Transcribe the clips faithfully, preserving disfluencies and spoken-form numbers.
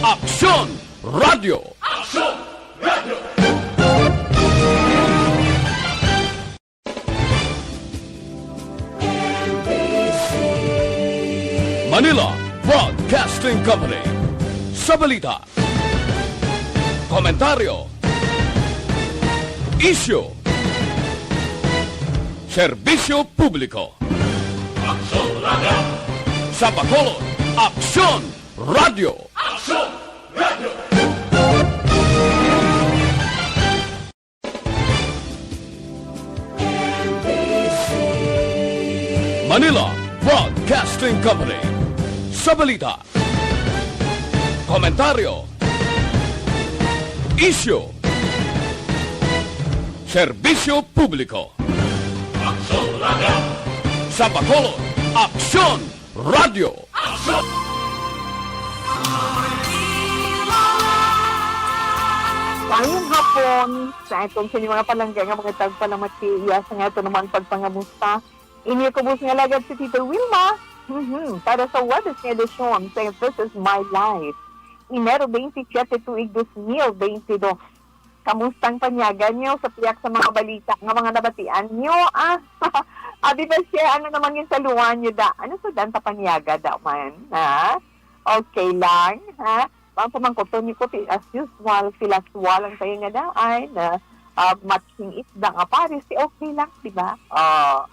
Aksyon Radio! Aksyon Radio! Manila Broadcasting Company. Sa balita, komentaryo, isyu, serbisyo publiko. Aksyon Radio! Sa Bacolod, Aksyon Radio! Aksyon Radio! Manila Broadcasting Company. Sa balita, komentaryo, isyu, serbisyo publiko. Aksyon Radio! Sa Bacolod, Aksyon Radio! Aksyon! Maayong hapon sa aton sa inyong mga palangga nga mga tagpalamati, iya sa nga ato naman pagpangamusta. Inyo kubos nga lagad si Tito Wilma. Mhm. Para sa Webes nga edisyon sa This Is My Life, Enero twenty-seven, tuig dos mil twenty-dos. Kamusta ang panyaga niyo sa pihak sa mga balita nga mga nabatian niyo? Ah, abi ba siya, ano naman yung saluhan niyo da? Ano sa dan ta panyaga da man? Ha? Okay lang, ha? Ang pamangkuton niyo ko, ti-, as usual, filaswal ang kayo nga daan, na ah, matching isda nga pares, si okay lang, di ba? Oh,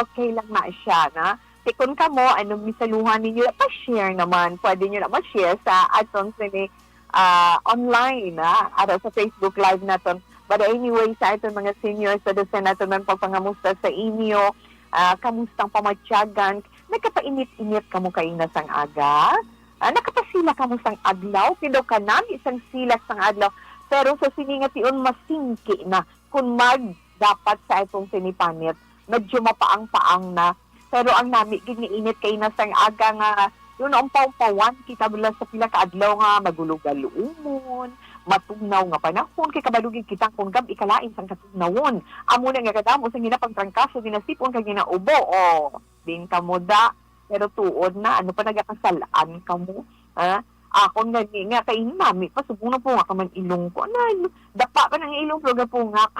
okay lang na siya, na? Ti kun kamo, ano, misaluhan ninyo, pa-share naman. Pwede nyo na ma-share sa aton sini ah, online, ah, ara sa Facebook Live naton. But anyway, sa aton mga senior citizen naton man pagpangamusta sa inyo, ah, kamusta ang pamatyagan? Nagkapainit-init kamo kaina sang aga? Ah, nakapasila kamo sang adlaw? Kay daw kanami sang silak sang adlaw. Pero sa sini nga tion, masingki na kun mag dapat sa atong sinipanit. Medyo mapaang-paang na. Pero ang nami gid nga init kay nasang aga nga, yun, ang pawpawan kita bala sa pila ka adlaw nga magulo-galumon, matugnaw nga panahon, kay kabalo gid kita kung gab-i kalain sang katugnawon. Amo na nga kadamo sa ginapagtrangkaso, ginasipon kag ginaubo. Oh, din kamo da. Pero tuod na, ano pa nagakasal-an kamo? Ha? Akon gani nga kay nami pa subong na pungak naman ilong ko. Ano, dapa pa nang ilong pero gapungak.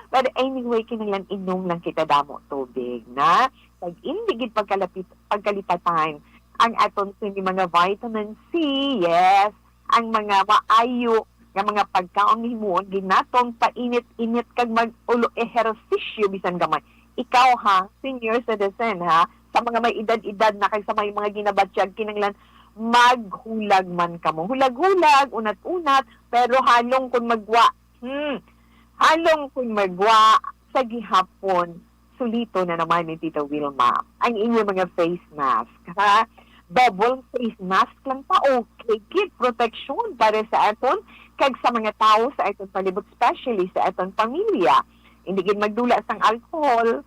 But anyway, kinahanglan inom lang kita damo tubig, na? Kag indi gid pagkalapit, pagkalipatan ang aton sini mga vitamin C, yes, ang mga maayo nga mga pagkaon nga himuon gid naton painit-init kag mag-ulo ehersisyo bisan gamay. Ikaw ha, senior citizen ha, sa mga may edad-edad na kag sa may mga ginabatyag, kinahanglan maghulag man kamo. Hulag-hulag, unat-unat, pero halong kun magwa, hmm, halong kun magwa sa gihapon, sulito na naman ni Tita Wilma ang inyong mga face mask, ha? Double face mask lang ta, okay gid, proteksyon para sa aton kag sa mga tawo sa aton palibot, especially sa aton pamilya. Hindi gid magdula sang alcohol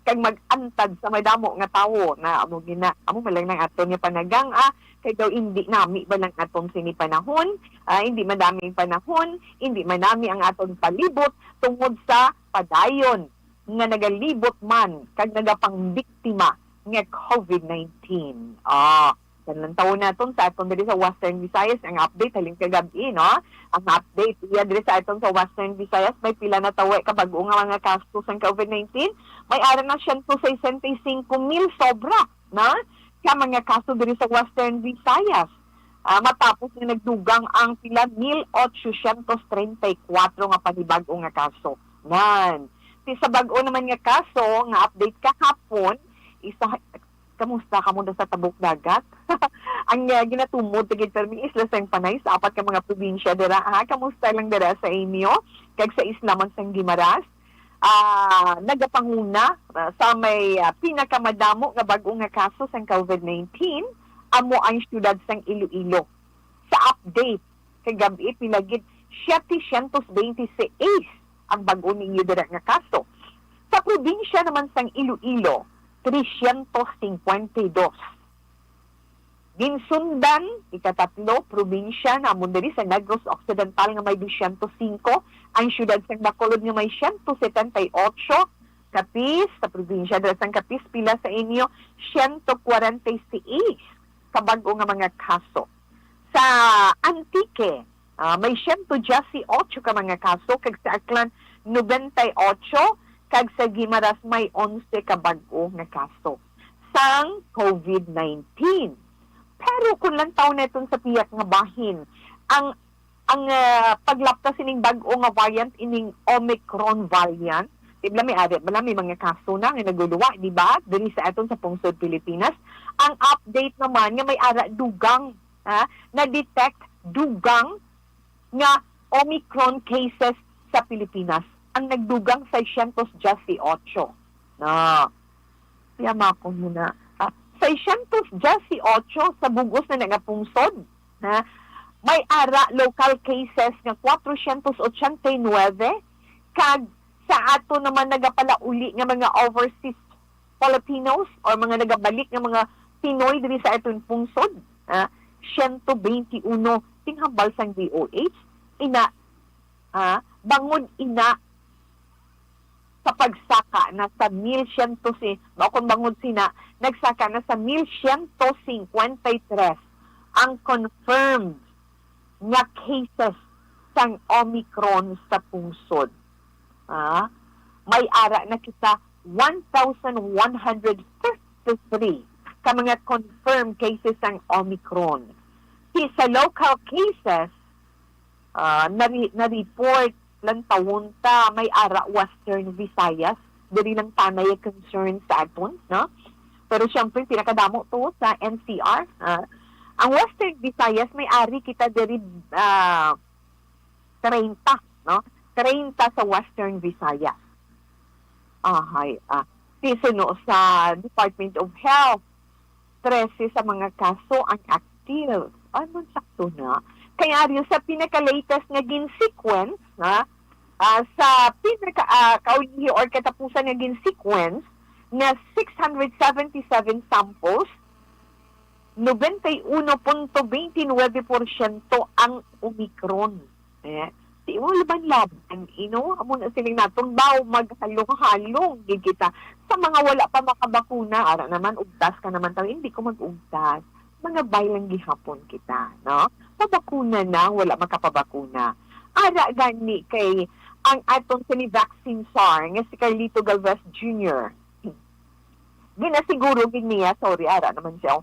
kag mag-antad sa madamo nga tawo na amo gina, amo man lang nang aton nga panagang, ah, kay daw indi nami ba lang aton sini panahon, ah, indi madaming panahon, indi man nami ang aton palibot tungod sa padayon nga nagalibot man kag nagapangbiktima nga covid nineteen. Ah, kanang tawo naton sa aton diri sa Western Visayas ang update halin kagab-i, no? Ang update iya diri sa aton sa Western Visayas, may pila na tawo ka bag-o nga mga kaso sang covid nineteen? May ara na siyento sesenta y cinco mil sobra, no? Ka mga kaso diri sa Western Visayas. Ah, matapos nga nagdugang ang pila mil ochocientos treinta y cuatro nga panibag-o nga kaso. Nan, ti sa bag-o naman nga kaso nga update kahapon, isa, kamusta kamo da sa tabok dagat? Ang, ah, ginatumod ta gid permi isla sang Panay sa apat ka mga probinsya dira, ha? Kamusta lang dira sa inyo? Kag sa isla man sang Guimaras? Ah, nagapanguna, ah, sa may, ah, pinakamadamo nga bag-o nga kaso sang covid nineteen, amo ang siyudad sang Iloilo. Sa update kagab-i, pila gid, setecientos veintiseis ang bag-o ninyo dira nga kaso. Sa probinsya naman sang Iloilo, trescientos cincuenta y dos. Ginsundan, ikatatlo, probinsya namon diri sa Negros Occidental nga may dosyentos singko, ang siyudad sang Bacolod nga may siyento setenta y ocho, Capiz, sa probinsya dira sang Capiz, pila sa inyo? Siyento kwarenta y seis ka bag-o nga mga kaso. Sa Antique, ah, may siyento diyes y ocho ka mga kaso, kag sa Aklan, nobenta y ocho, kag sa Guimaras may onse ka bag-o nga kaso sang covid nineteen. Pero kung lantaw naton sa pihak nga bahin, ang, ang, ah, paglapta sining bag-o nga variant, ining Omicron variant, di bala may ari, bala may mga kaso na nga naguluwa, di ba? Diri sa aton sa pungsod Pilipinas. Ang update naman nga may ara dugang, ha, na-detect dugang nga Omicron cases sa Pilipinas. Ang nagdugang, seiscientos dieciocho. Na, yamakon mo na. Ah, seiscientos dieciocho sa bug-os na nga pungsod, ha? May ara local cases nga cuatrocientos ochenta y nueve, kag sa ato naman nagapalauli nga mga overseas Filipinos or mga nagabalik nga mga Pinoy diri sa aton pungsod, ah, siyento bente uno, ting hambal sang D O H. Ina, ah, bangod ina sa pagsaka na sa mil siyento si, mao kon bangod sina, nagsaka na sa mil siyento singkwenta y tres ang confirmed nga cases sang Omicron sa pungsod. Ah, may ara na kita one thousand one hundred fifty-three ka mga confirmed cases sang Omicron. Ti sa local cases, ah, nari-, na-report lang tawon ta, may ara Western Visayas, diri lang tanay ang concern sa aton, no? Pero siyempre, pinakadamo to sa N C R, ah. Ang Western Visayas, may ari kita diri, ah, treinta, no? Treinta sa Western Visayas. Ahay, ah. Ti suno sa Department of Health, trese sa mga kaso ang active. Ay, man, sakto na. Kay ari sa pinaka-latest nga gin-sequence, ha? Ah, sa pinaka, ah, kaulihi or katapusan nga gin-sequence nga six hundred seventy-seven samples, nobenta y uno punto bente nuebe porsyento ang Omicron. Eh, di mo laban-laban, you know? Amo na siling naton, baw maghalong-halong gid kita. Sa mga wala pa makabakuna, ara naman, ugtas ka naman tayo, hindi ko mag-ugtas. Mga bay lang gihapon kita, no? Pabakuna na, wala makapabakuna. Ara gani kay ang aton sini vaccine czar nga si Carlito Galvez Junior, ginasiguro gid niya, sorry, ara naman siya.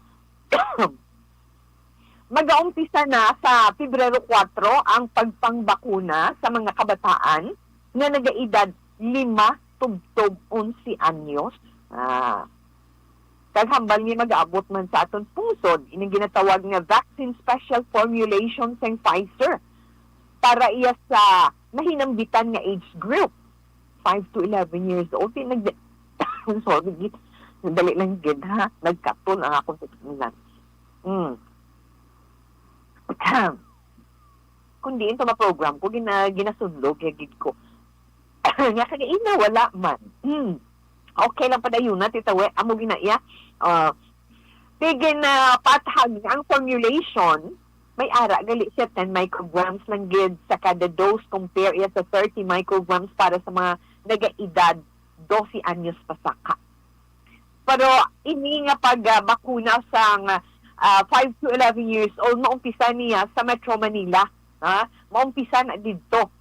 Magaumpisa na sa Pebrero kuwatro ang pagpangbakuna sa mga kabataan nga nagaedad lima tubtob onse anyos. Ah. Kag hambal nga mag-abot man sa aton pungsod ining ginatawag nga vaccine special formulation sang Pfizer para iya sa nahinambitan nga age group, five to eleven years old. Di nag-, sorry, gid. Dali lang gid, ha? Nagkaton ang akong titingnan. Hmm. Kung diin to ma-program ko, gina-, ginasundog ya gid ko. Nga kagaina, wala man. Hmm. Okay lang padayon na, Tita We. Amo gina iya. Ah, tigin na pathag ang formulation, may ara gali siya ten micrograms lang gid sa kada dose, compare iya sa thirty micrograms para sa mga nagaedad dose anyos pasaka. Pero ini nga pag, ah, bakuna sa nga, ah, five to eleven years old, maumpisa niya sa Metro Manila, ha? Maumpisa na didto.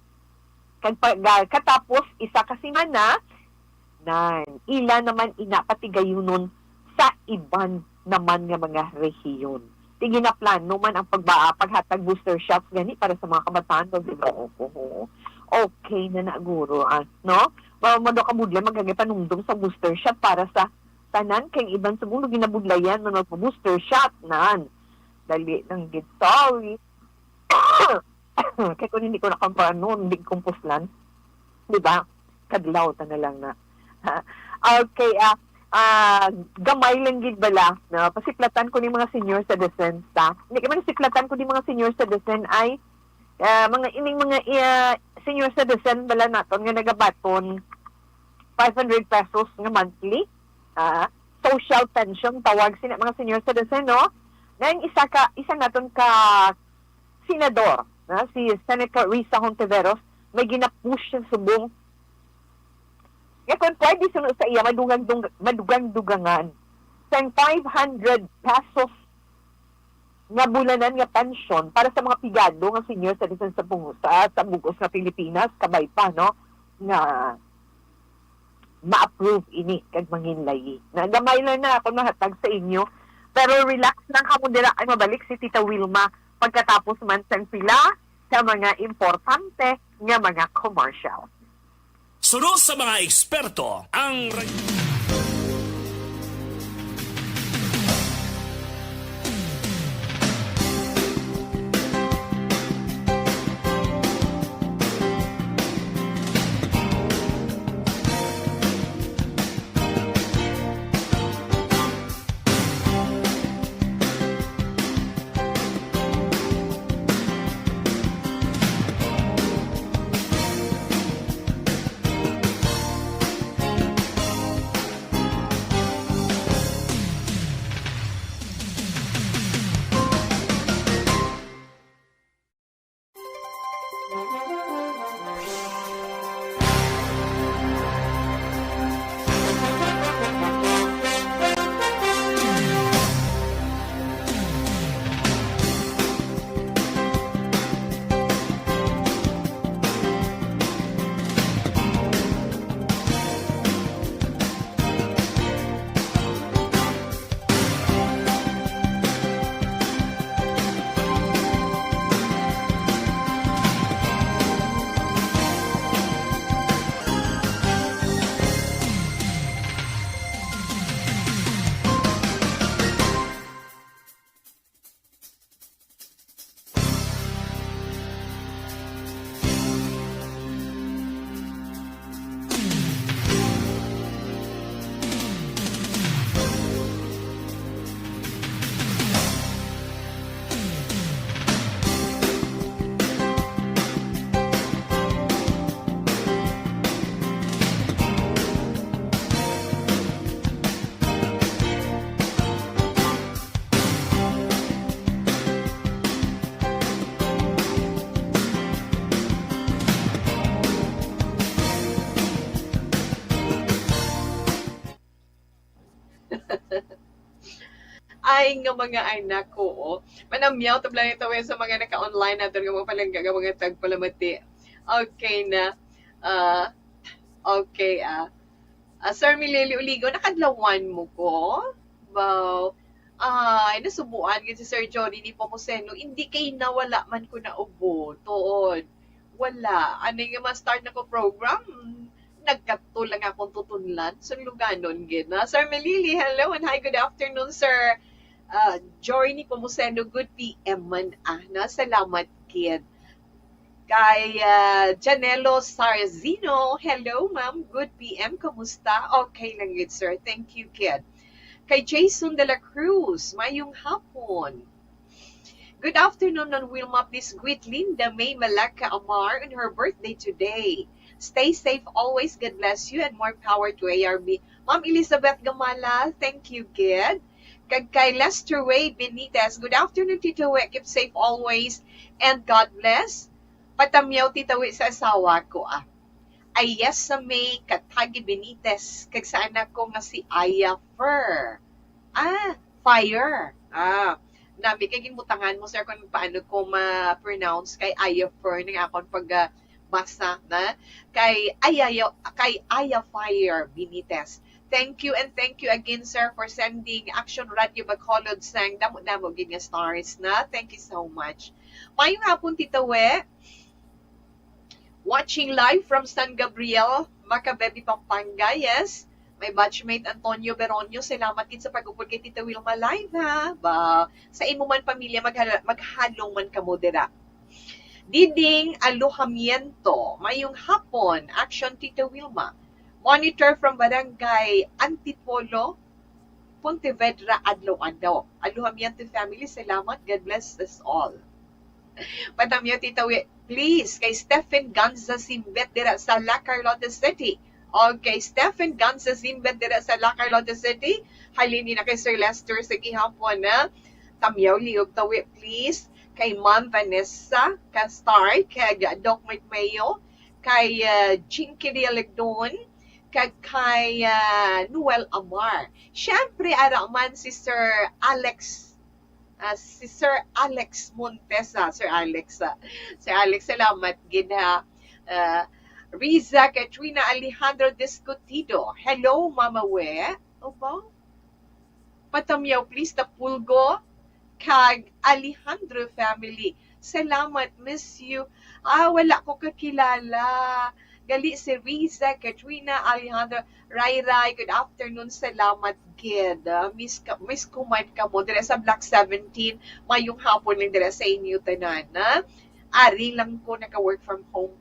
Kag pag, ah, katapos isa ka semana, nan, ila naman ina patigayunon sa iban naman nga mga rehiyon. Ti ginaplano man ang pagba-, paghatag booster shots gani para sa mga kabataan, no, di ba? Oo, oo. Okay na na, guro, ah, no? Ma-, mado ka budlay, magagay panumdom sa booster shot para sa tanan, kay ang iban subong ginabudlayan man magpa-booster shot, nan. Dali lang gid, sorry. Kay kung hindi ko na kampano, hindi ko puslan. Di ba? Kadlaw ta na lang na. Ha? Okay, ah, ah, gamay lang gid bala, no? Pasiplatan ko ni mga senior citizens, ta. Hindi ka man siplatan ko ni mga senior citizen ay, ah, mga ining mga, ah, senior citizen bala naton nga nagabaton five hundred pesos nga monthly, ah, social pension tawag sina mga senior citizen, no? Na ang isa ka, isa naton ka senador, na si Senator Risa Hontiveros, may ginapush siya subong nga kung pwede suno sa iya, madugang-, madugang-dugangan sang five hundred pesos nga bulanan nga pansyon para sa mga pigado nga senior citizens sa, bung- sa, sa bug-os nga Pilipinas, kabay pa, no, nga ma-approve ini kag manginlayi. Na gamay lang na akong mahatag sa inyo, pero relax lang kamo dira, ay mabalik si Tita Wilma pagkatapos man sang pila sa mga importante nga mga commercial. Suno sa mga eksperto, ang Ay, nga mga anak ko, oh. Manamyaw, tabla nito, eh, sa mga naka-online natin, nga mga palangga, nga mga tagpalamati. Okay na. Ah, okay, ah. Ah, Sir Milili Uligo, nakadlawan mo ko? Wow. Ay, nasubuan gid si Sir Johnny ni Pomoseno. Hindi kay nawala man ko na ubo. Tuod. Wala. Ano nga ma-start na ko program? Nagkatol lang akong tutunlan. Sunluganon gid na. Sir Milili, hello and hi, good afternoon, Sir. Ah, Jory ni Pomoseno, good P M man, ah, na. Salamat gid. Kay, ah, Janelo Sarzino, hello, ma'am. Good P M, kumusta? Okay lang gid, sir. Thank you, kid. Kay Jason de la Cruz, mayong hapon. Good afternoon, Ma'am Wilma. Please greet Linda May Malacca Amar on her birthday today. Stay safe always. God bless you and more power to A R B. Ma'am Elizabeth Gamala, thank you, gid. Kag kay Lester Ray Benitez, good afternoon, Tito Wi. Keep safe always and God bless. Patamyaw, Tito Wi, sa asawa ko, ah. Ay, yes, sa may Katagi Benitez, kag sa anak ko nga si Aya Fur. Ah, Fire. Ah, nami kay ginbutangan mo, sir, kung paano ko ma-pronounce kay Aya Fur ning akon pag, ah, basa na kay Aya, kay Aya Fire Benitez. Thank you and thank you again, sir, for sending Action Radio Bacolod sang damo-damo gid nga stars na. Thank you so much. Mayong hapon, Tita We. Watching live from San Gabriel, Macabebe, Pampanga. Yes, my batchmate Antonio Beronio, salamat gid sa pag-upod kay Tita Wilma Live, ha. Ba, sa imo man pamilya, maghala-, maghalong man kamo dira. Diding Aluhamiento, mayong hapon, Action Tita Wilma. Monitor from Barangay Antipolo, Pontevedra, adlaw-adlaw. Aluhamiento family, salamat. God bless us all. Patamyaw, Tita Wi, please, kay Stephen Ganza Simbet dira sa La Carlota City. Okay, Stephen Ganza Simbet dira sa La Carlota City. Halin ni na kay Sir Lester sa gihapon, na. Tamyaw liog, Tawi, please. Kay Ma'am Vanessa Castar, kay Doc Mike Mayo, kay, ah, Jinky Dialegdon, kag kay, ah, Noel Amar. Siyempre, ara man si Sir Alex Ah, si Sir Alex Montesa. Sir Alex, ah. Sir Alex, salamat gid, ha. Ah, Riza Katrina Alejandro Discutido. Hello, Mama We. Opo. Patamyaw, please, Tapulgo kag Alejandro family. Salamat, miss you. Ah, wala ko kakilala. Gali si Riza, Katrina, Alejandro, Ray Ray, good afternoon. Salamat gid. Ah, miss ka, miss ko man kamo dire sa Block seventeen. Mayong hapon lang dire sa inyo tanan, ha? Ari lang ko naka-work from home.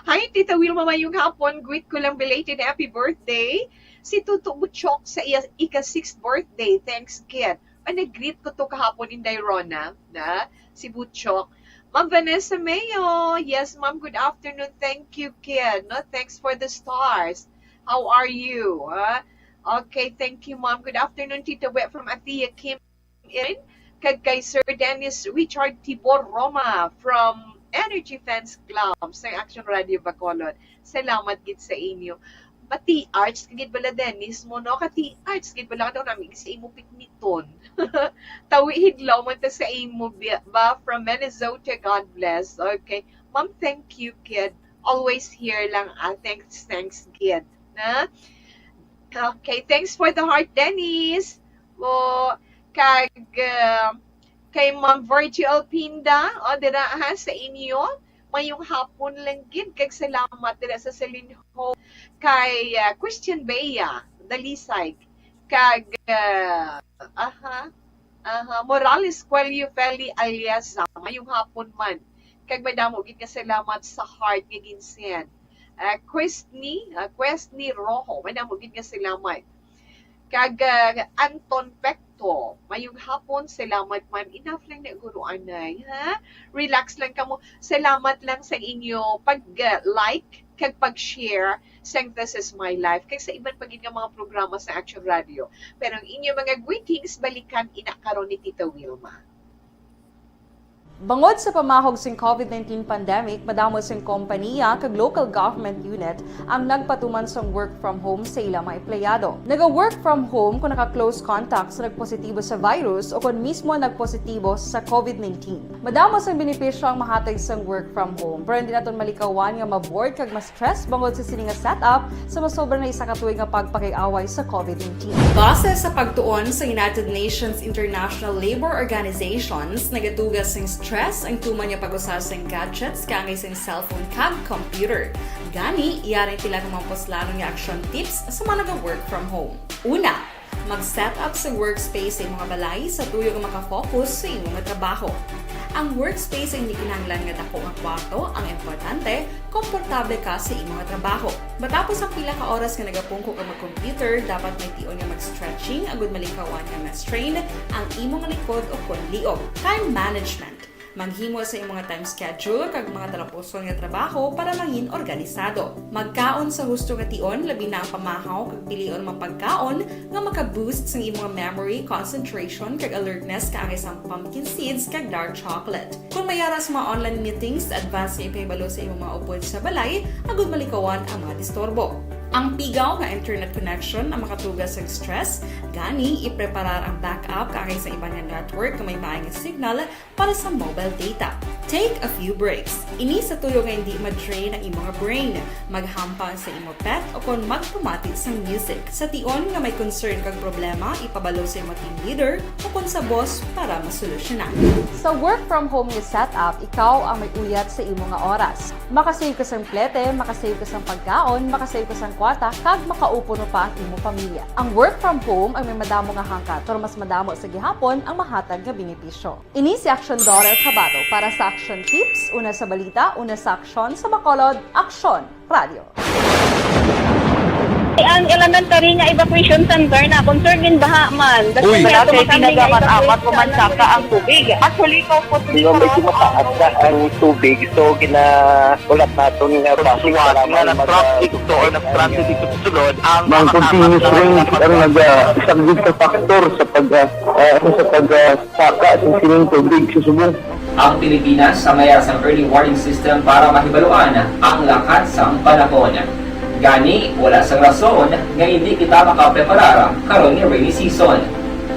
Hi, Tita Wilma, mayong hapon. Greet ko lang belated happy birthday si Tuto Butchok sa iya ika-sixth birthday. Thanks gid. Ay, nag-greet ko to kahapon, Inday Rona, na si Butchok. Ma'am Vanessa Mayo, yes, ma'am, good afternoon. Thank you, kid. No, thanks for the stars. How are you? Ah, okay, thank you, ma'am. Good afternoon, Tita Wet from Athea Kim. Kag kay Sir Dennis Richard Tibor Roma from Energy Fans Club sa Action Radio Bacolod. Salamat gid sa inyo. Pati arts gid bala, Dennis, mo, no? Kati arts gid bala, ano namin sa imo pikniton. Tawi hidlaw man ta sa imo bi-, ba, from Minnesota. God bless. Okay. Ma'am, thank you, kid. Always here lang. Ah, thanks, thanks, kid. Na? Okay, thanks for the heart, Dennis. O, kag, ah, kay Ma'am Virgie Alpinda, o, dira, ha, sa inyo. Mayong hapon lang gid, kag salamat dira sa Celine Ho, kay, ah, Christian Bea Dalisay, kag, ah, aha, aha, Morales Cuello Feli alias, ah, mayong hapon man. Kag madamo gid nga salamat sa heart nga ginsend. Ah, Questny, ah, Questny Rojo, madamo gid nga salamat. Kag, ah, Anton Pecto, mayong hapon, salamat, ma'am. Enough lang na, guro, anay, ha? Relax lang kamo. Salamat lang sa inyo pag, ah, like kag pag-share sang This Is My Life. Kag sa iban pa gid nga mga programa sa Action Radio. Pero ang inyo mga greetings, balikan ina karon ni Tita Wilma. Bangod sa pamahog sing COVID nineteen pandemic, madamo sing kompanya kag local government unit ang nagpatuman sang work from home sa ila mga empleyado. Naga-work from home kon naka-close contact sa nagpositibo sa virus o kon mismo nagpositibo sa COVID nineteen. Madamo sang benepisyo ang mahatag sang work from home, pero hindi naton malikawan nga ma-bored kag ma-stress bangod sa sini nga setup sa masobra na isa ka tuig nga pagpakig-away sa COVID nineteen. Base sa pagtuon sa United Nations International Labour Organizations, nagatuga sing stress ang tuman nga pag-usa sing gadgets kaangay sing cellphone kag computer. Gani, yari pila ka mga puslanon nga action tips sa mga naga-work from home. Una, mag-set up sa workspace sa imong balay sa tuyo nga makafocus sa imong trabaho. Ang workspace ay hindi kinahanglan nga dako nga kwarto, ang importante, komportable ka sa imong trabaho. Matapos ang pila ka oras nga nagapungko ka mag-computer, dapat may tion nga mag-stretching agud malikawan nga ma-strain ang imong likod o kon liog. Time management. Maghimo sa imong time schedule kag mga talapuson nga trabaho para mangin organisado. Magkaon sa husto nga tion, labi na ang pamahaw kag pilion mga pagkaon nga maka-boost sang imong memory, concentration, kag alertness kaangay sang pumpkin seeds kag dark chocolate. Kon may ara sa mga online meetings, advance nga ipahibalo sa imong mga upod sa balay agud malikawan ang mga disturbo. Ang pigaw nga internet connection ang makatuga sang stress, gani ipreparar ang backup kaangay sa iban nga network nga may maay nga signal para sa mobile data. Take a few breaks. Ini sa tuyo nga hindi ma-drain ang imong brain. Maghampang sa imo pet o kon magpamati sang music. Sa tion nga may concern kag problema, ipabalo sa imo team leader o kon sa boss para masolusyonan. Sa work from home nga setup, ikaw ang may uyat sa imo nga oras. Makasave ka sang plete, makasave ka sang pagkaon, makasave ka sang kwarta, kag makaupo pa ang imo pamilya. Ang work from home ang may madamo nga hangkat, pero mas madamo sa gihapon ang mahatag nga benepisyo. Ini si Action Daughter Kabato para sa Action Tips, una sa balita, una sa aksyon, sa Bacolod, Aksyon Radio. Ang elementary nga evacuation center na concerned din baha man. Uy, wala kay tinaga man amat ko man saka ang tubig. Actually, ko po. Di ba, medyo mataas na ang tubig, so ginaulat naton nga traffic nga nag-traffic to or nag-transit dito sa sulod ang mga continuous rain ang naga-, isa gid ka factor sa pag, ah, ah, sa pag, ah, saka sa sining tubig sa subong. Ang Pilipinas ang may ara sang early warning system para mahibaluan ang lakat sang panahon. Gani, wala sang rason nga hindi kita makapreparar karon nga rainy season.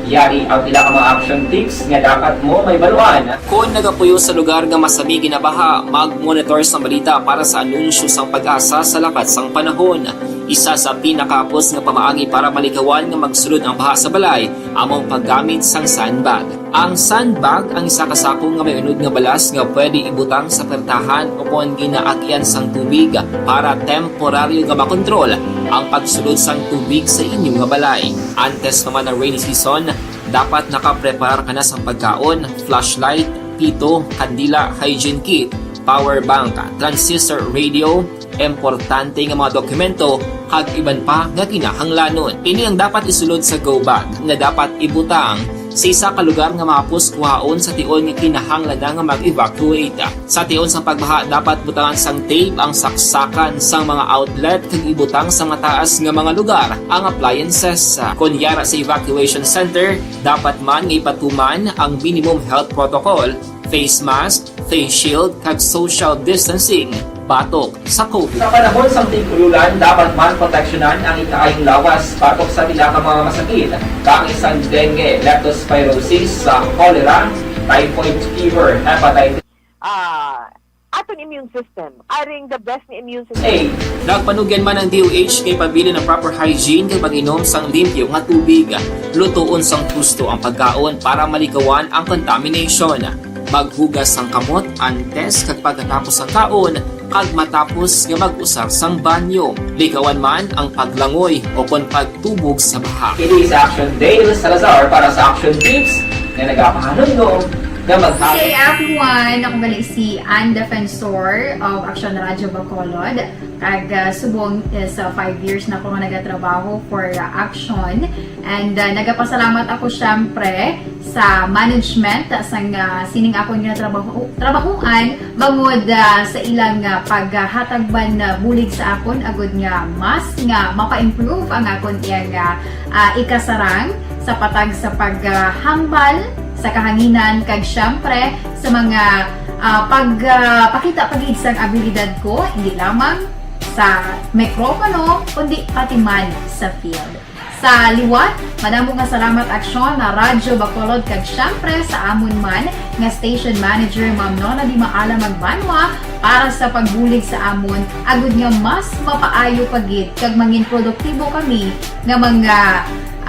Yari ang pila ka mga action tips nga dapat mo mahibaluan. Kon nagapuyo sa lugar nga masami ginabaha, mag-monitor sang balita para sa anunsyo sang PAGASA sa lakat sang panahon. Isa sa pinakahapos nga pamaagi para malikawan nga magsulod ang baha sa balay amo ang paggamit sang sandbag. Ang sandbag ang isa ka sako nga may unod nga balas nga pwede ibutang sa pertahan o kon ginaagian sang tubig para temporaryo nga makontrol ang pagsulod sang tubig sa inyo nga balay. Antes pa man ang rainy season, dapat nakapreparar ka na sang pagkaon, flashlight, pito, kandila, hygiene kit, power bank, transistor radio, importante nga mga dokumento, kag iban pa nga kinahanglanon. Ini ang dapat isulod sa go bag nga dapat ibutang sa isa ka lugar nga mahapos kuhaon sa tion nga kinahanglan na nga mag-evacuate. Sa tion sang pagbaha, dapat butangan sang tape ang saksakan sang mga outlet kag ibutang sa mataas nga mga lugar ang appliances. Kon yara sa evacuation center, dapat man nga ipatuman ang minimum health protocol, face mask, face shield, kag social distancing batok sa COVID. Sa panahon sang tig-ululan, dapat man proteksyonan ang ikaayong lawas batok sa pila ka mga masakit, kaangay sang dengue, leptospirosis, sa cholera, typhoid fever, hepatitis Ah, aton immune system. Aring the best nga immune system. A. Nagpanugyan man ang D O H kay pabilin ang proper hygiene kag pag-inom sang limpyo nga tubig, lutoon sang husto ang pagkaon para malikawan ang contamination. Maghugas sang kamot antes kag pagkatapos sang kaon kag matapos nga mag-usar sang banyo. Likawan man ang paglangoy o kon pagtubog sa baha. Kini si Action Dale Salazar para sa Action Tips nga nagapahanumdom nga magha- Hey everyone! Ako gali si Ann Defensor of Action Radio Bacolod. Kag, ah, subong is, ah, five years na ko nga nagatrabaho for, ah, Action. And, ah, nagapasalamat ako, syempre, sa management, ah, sang, ah, sining akon nga trabaho, trabahoan, bangod, ah, sa ilang, ah, paghatag man, ah, bulig sa akon, agud nga mas nga mapa-improve ang akon iyang, ah, ah, ikasarang sa patag sa paghambal sa kahanginan, kag, syempre, sa mga, ah, pag, ah, pakita pa gid sang abilidad ko, hindi lamang sa mikropono, kundi pati man sa field. Sa liwat, madamo nga salamat, Aksyon, na Radyo Bacolod, kag, syempre, sa amon man nga station manager, Ma'am Nona Di Maala Magbanwa, para sa pagbulig sa amon, agud nga mas mapaayo pa gid kag mangin produktibo kami nga mga,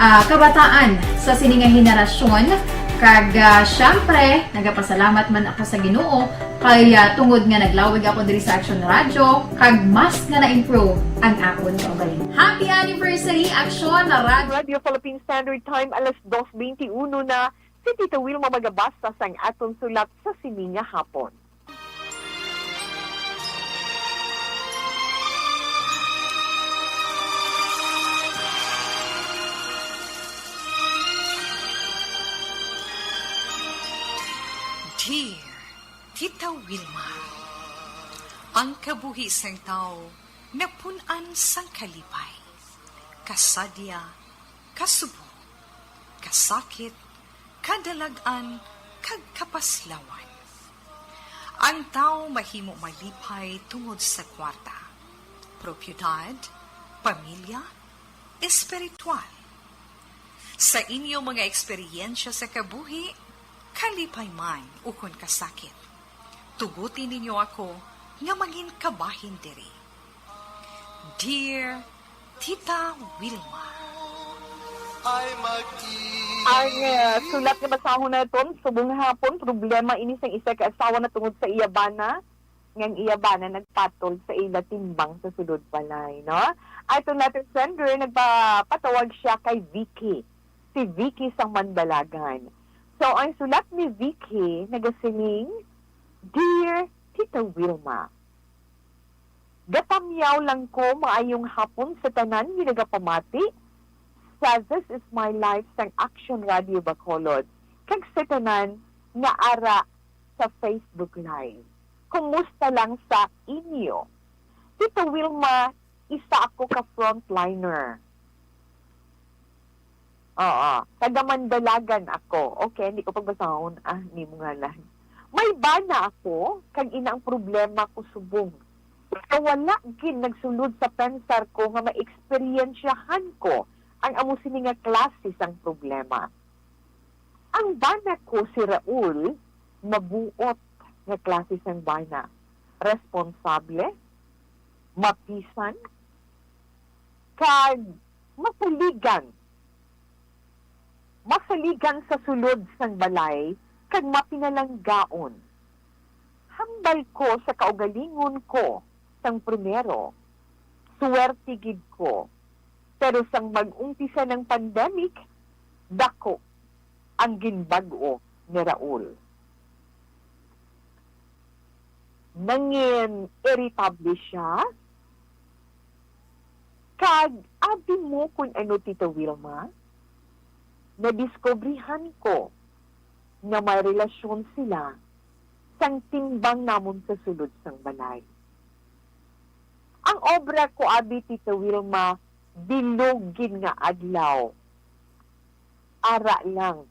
ah, kabataan sa sini nga henerasyon. Kag, ah, syempre, nagapasalamat man ako sa Ginoo kay, ah, tungod nga naglawig ako diri sa Action Radio, kag mas nga na-improve ang akon kaugalingon. Happy anniversary, Action Radio! Radio Philippine Standard Time, alas dos beintiuno na. Si Tita Wilma magabasa sang aton sulat sa sini nga hapon. Dear Tita Wilma, ang kabuhi sang tawo napun-an sang kalipay, kasadya, kasubong, kasakit, kadalag-an, kag kapaslawan. Ang tawo mahimo malipay tungod sa kwarta, propiedad, pamilya, espiritual. Sa inyo mga eksperyensya sa kabuhi, kalipay man ukon kasakit, tuguti ninyo ako nga mangin kabahin diri. Dear Tita Wilma. Ang, uh, sulat nga basahon naton subong hapon, problema ini sang isa ka asawa na tungod sa iya bana, nga ang iya bana nagpatol sa ila timbang sa sulod balay, no? Aton letter sender, nagpapatawag siya kay Vicky. Si Vicky sang Mandalagan. So, ang sulat ni Vicky nagasiling, Dear Tita Wilma, gatamyaw lang ko maayong hapon sa tanan nga nagapamati sa This Is My Life sang Action Radio Bacolod, kag sa tanan nga ara sa Facebook Live. Kumusta lang sa inyo? Tita Wilma, isa ako ka frontliner. Oo, taga Mandalagan ako. Okay, hindi ko pagbasahon, ah, nimo ngalan. May bana ako, kag ina ang problema ko subong. Pero wala gid nagsulod sa pensar ko nga maeksperiensyahan ko ang amo sini nga klase sang problema. Ang bana ko si Raul, mabuot nga klase sang bana, responsable, mapisan, kag masaligan. Masaligan sa sulod sang balay kag mapinalanggaon. Hambal ko sa kaugalingon ko sang primero, suwerte gid ko. Pero sang mag-umpisa ng pandemic, dako ang ginbag-o ni Raul. Nangin iritable siya, kag abi mo kun ano, Tita Wilma, nadiskubrihan ko nga may relasyon sila sang timbang namon sa sulod sang balay. Ang obra ko, abi, Tita Wilma, bilog gid nga adlaw. Ara lang,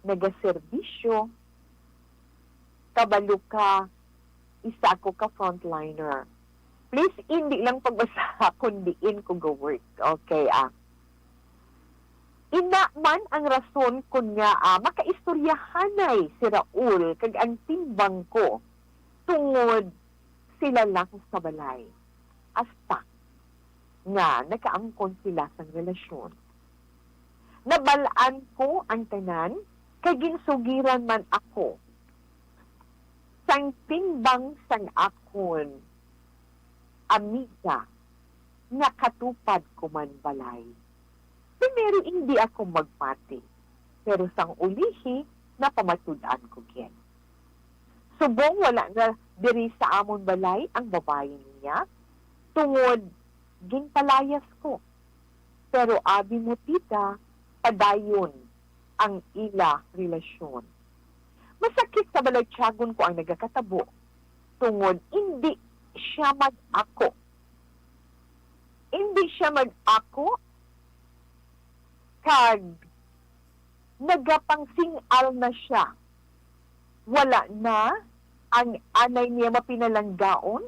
nagaserbisyo, kabalo ka, isa ako ka frontliner. Please, hindi lang pagbasaha kung diin ko go-work. Okay, ah. Ina man ang rason kon ngaa makaistoryahanay si Raul kag ang timbang ko tungod sila lang sa balay. Hasta nga nakaangkon sila sang relasyon. Nabal-an ko ang tanan, kay ginsugiran man ako sang timbang sang akon amiga nga katupad ko man balay. Primero, hindi ako magpati, pero sang ulihi, napamatud-an ko gid. Subong wala na diri sa amon balay ang babayi niya, tungod ginpalayas ko. Pero abi mo, tita, padayon ang ila relasyon. Masakit sa balatyagon ko ang nagakatabo, tungod indi siya mag-ako. Indi siya mag-ako, kag nagapangsing-al na siya. Wala na ang anay niya mapinalanggaon,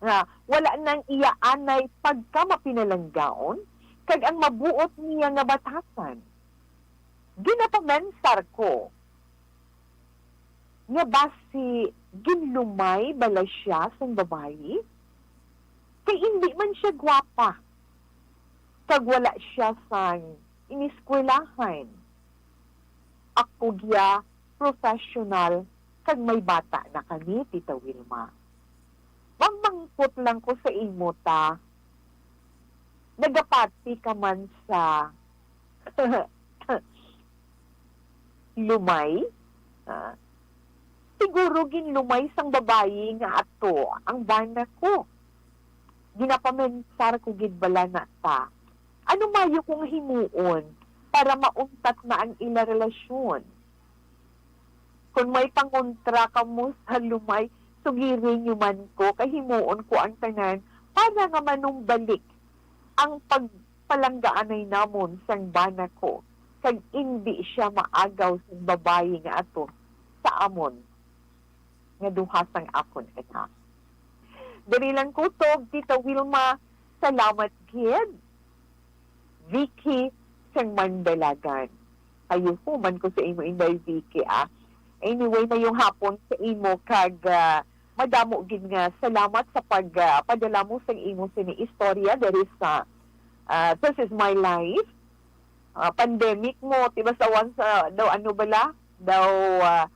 nga wala nang iya anay pagka mapinalanggaon, kag ang mabuot niya nga batasan. Ginapamensar ko nga basi ginlumay bala siya sang babayi, kay indi man siya gwapa, kag wala siya sang ineskwelahan. Ako giya professional, kag may bata na kami, Tita Wilma. Mamangkot lang ko sa imo, ta. Nagapati ka man sa lumay? Ah, siguro ginlumay sang babayi nga ato ang bana ko. Ginapamensar ko gid bala na ta. Ano mayo kong himuon para mauntat na ang ila relasyon? Kon may pangontra kamo sa lumay, sugiri niyo man ko, kay himuon ko ang tanan para nga manumbalik ang pagpalanggaanay namon sang bana ko, kag indi siya maagaw sang babayi nga ato sa amon nga duha sang akon anak. Diri lang kutob, Tita Wilma. Salamat gid. Vicky sang Mandalagan. Ayuho man ko sa imo, Inday Vicky, ah. Anyway, mayong hapon sa imo, kag, ah, madamo gid nga salamat sa pag, ah, padala mo sang imo sini istorya diri sa, ah, This Is My Life. Ah, pandemic mo, ti basta once, ah, daw ano bala? Daw, ah,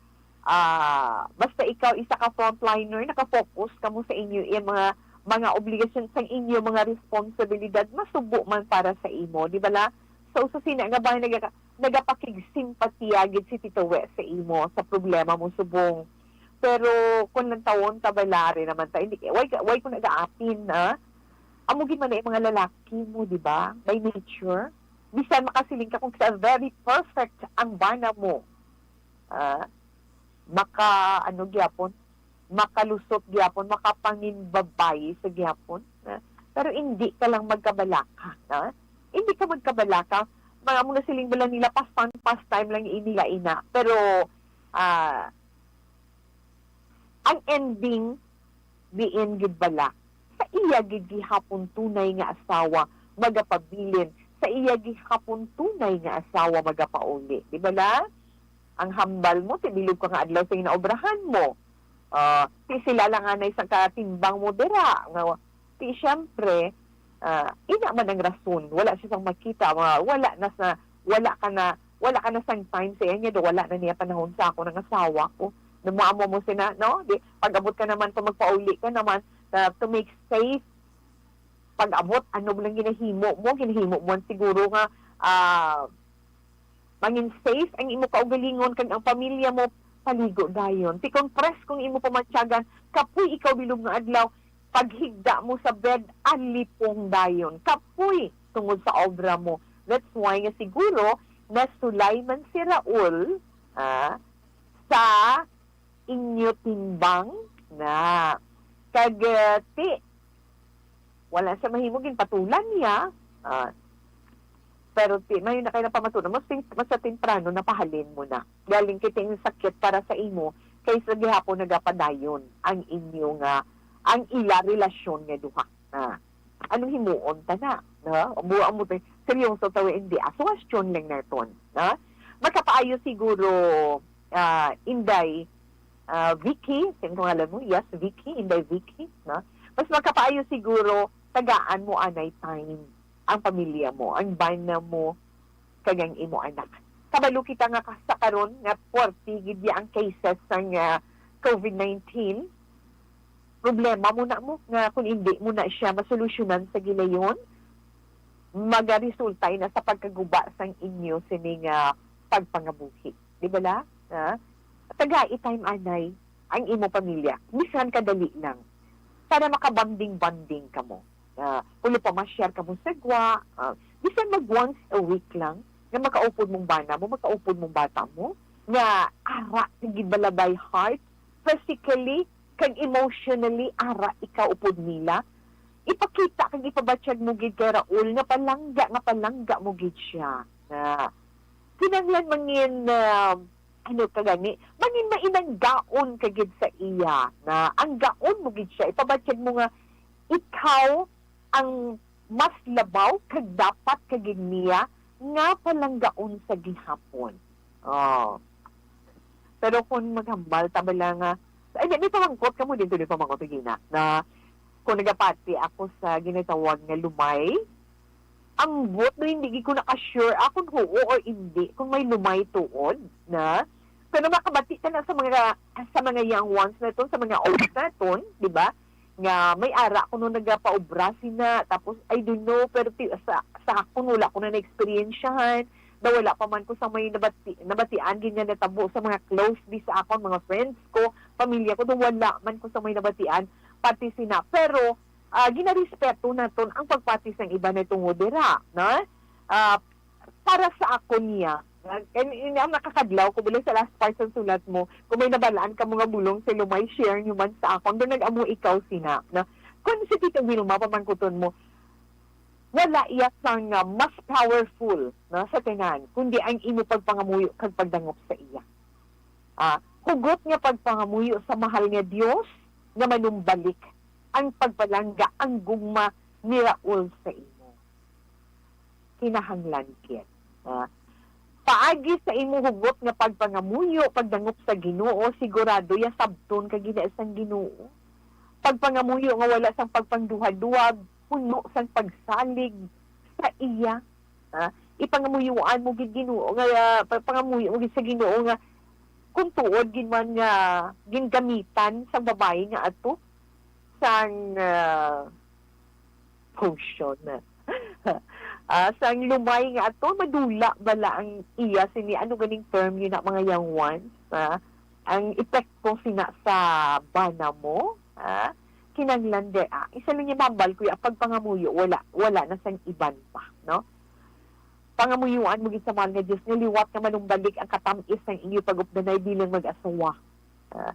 ah, basta ikaw isa ka frontliner, naka-focus kamo sa inyo, eh, mga, mga obligasyon, sa inyo mga responsibilidad, masubo man para sa imo, di bala? So, sa sina nga ba nagaka-, nagapakigsimpatiya gid si Tito We sa imo, sa problema mo subong. Pero kung lantawon ta, balari naman ta, hindi, why, why ko nagaapin, ah? Amo gid man na yung mga lalaki mo, di ba? By nature. Bisan makasiling ka kung sa very perfect ang bana mo. Ah, maka, ano gyapon, makalusot gyapon, makapanginbabayi sa gyapon. Ah, pero hindi ka lang magkabalaka, ah. Hindi ka magkabalaka. Mga mo na siling bala nila, pastime, pastime lang ini nga ina. Pero, ah, ang ending, diin gid bala, sa iya gid gihapon tunay nga asawa magapabilin sa iya gihapon tunay nga asawa magapauli. Di bala? Ang hambal mo, ti bilog ka nga adlaw sa ginaobrahan mo. Ah, ti sila lang anay sa katimbang mo dira. Nga, ti siyempre, ah, ina man ang rason. Wala siya sang makita. Mga, wala na sa, wala ka na, wala ka na sang time sa iya. Niya, wala na niya panahon sa ako ng asawa ko. Namuamo mo sina, no? Di, pag-abot ka naman, kung magpauli ka naman, na to make safe, pag-abot, ano lang ginahimo mo? Ginahimo mo siguro nga, ah, mangin safe ang imo kaugalingon kag ang pamilya mo, paligo dayon. Ti kon presko ang imo pamatyagan, kapoy ikaw bilog nga adlaw, paghigda mo sa bed, alipong dayon. Kapoy tungod sa obra mo. That's why nga siguro nasulay man si Raul, ah, sa inyo timbang na. Kag, eh, ti, wala siya mahimo, ginpatulan niya. Ah, pero ti, may na kayo napamatunan. Mas, tin- mas sa temprano, napahalin mo na. Galing kay ting sakit para sa imo, kaysa gihapon nagapadayon ang inyo nga, ang ila relasyon nga duha. Ah, anong himuon ta na? No? Buang mo to, seryoso ta o hindi? Ah, suwestyon lang naton. No? Makapaayo siguro, ah, Inday, ah, Vicky, sino ngalan mo? Yes, Vicky, Inday Vicky. No? Mas makapaayo siguro, tagaan mo anay time ang pamilya mo, ang bana mo, kag ang imo anak. Kabalo kita nga ka- sa karon nga puwerte gid ya ang cases sang, ah, covid nineteen. Problema mo na mo nga kung hindi mo na siya masolusyonan sa gilayon, magaresulta ina sa pagkaguba sang inyo sini nga pagpangabuhi. Di ba la? Ha? Tagai time anay ang imo pamilya. Bisan kadali lang. Para makabonding-bonding kamo. Ah, kung pamasyar kamo sa gwa, ah, bisan mag once a week lang, nga makaupod mong bana mo, makaupod mong bata mo, nga ara, nagibala by heart, physically, kag emotionally, ara ikaw upod nila. Ipakita kag ipabatyag mo gid kay Raul nga palangga, nga palangga mo gid siya. Na kinahanglan mangin, ah, ano ka gani, mangin mainanggaon ka gid sa iya. Na ang gaon mo gid siya, ipabatyag mo nga ikaw ang mas labaw kag dapat ka gid niya nga palanggaon sa gihapon. Oh. Pero kung maghambal ta bala nga, ay, di, may pamangkot ka mo dito, di pamangkot, Gina, na kung nagapati ako sa ginatawag nga lumay, ang buot na hindi gid ko naka-sure ah, kung huo or hindi, kung may lumay tuod na. Pero makabati ka na sa mga, sa mga young ones naton, sa mga old naton, di ba? Nga may ara kuno nagapaobra sina, tapos, I don't know, pero ti-, sa, sa akon, wala ko na na-experiensyahan, daw wala pa man ko sa may nabati-, nabatian gid nga natabo sa mga close di sa akon, mga friends ko, pamilya ko, daw wala man ko sa may nabatian, pati sina. Pero, ah, ginarespeto naton ang pagpati sang iba na tungod dira, no? Ah, para sa ako niya, ah, and, and ang nakakadlaw ko, bilang sa last part sa sulat mo, kung may nabalaan ka mga bulong sa lumay, share nyo man sa akon. Doon nag-amo ikaw sina, no? Kung si Tita Wilma, pamangkuton mo, wala iya sang, ah, mas powerful, no, sa tanan, kundi ang imo pagpangamuyo kag pagdangop sa iya. Ah, hugot nga pagpangamuyo sa mahal nga Dios nga manumbalik ang pagpalangga, ang gugma ni Raul sa imo. Kinahanglan gid. Ah, paagi sa imo hugot nga pagpangamuyo, pagdangop sa Ginoo, sigurado ya sabton ka gina sang Ginoo. Pagpangamuyo nga wala sang pagpangduha-duha, puno sang pagsalig sa iya. Ah, ipangamuyuan mo gid Ginoo nga, ah, pa-, pangamuyo mo gid sa Ginoo nga kung tuod gid man nga gingamitan sang babayi nga ato sang, ah, potion, ah, sang lumay nga ato, madula bala ang iya sini, ano ganing term yun na, mga young ones, ah, ang epekto sina sa bana mo, ah, kinahanglan di, ah, isa lang yung mambal ko, yung pagpangamuyo, wala, wala na sang iban pa, no? Pangamuyuan mo gid sa mahal nga Dios nga liwat nga manumbalik ang katamis sang inyo pag-updanay bilang mag-asawa. Ah,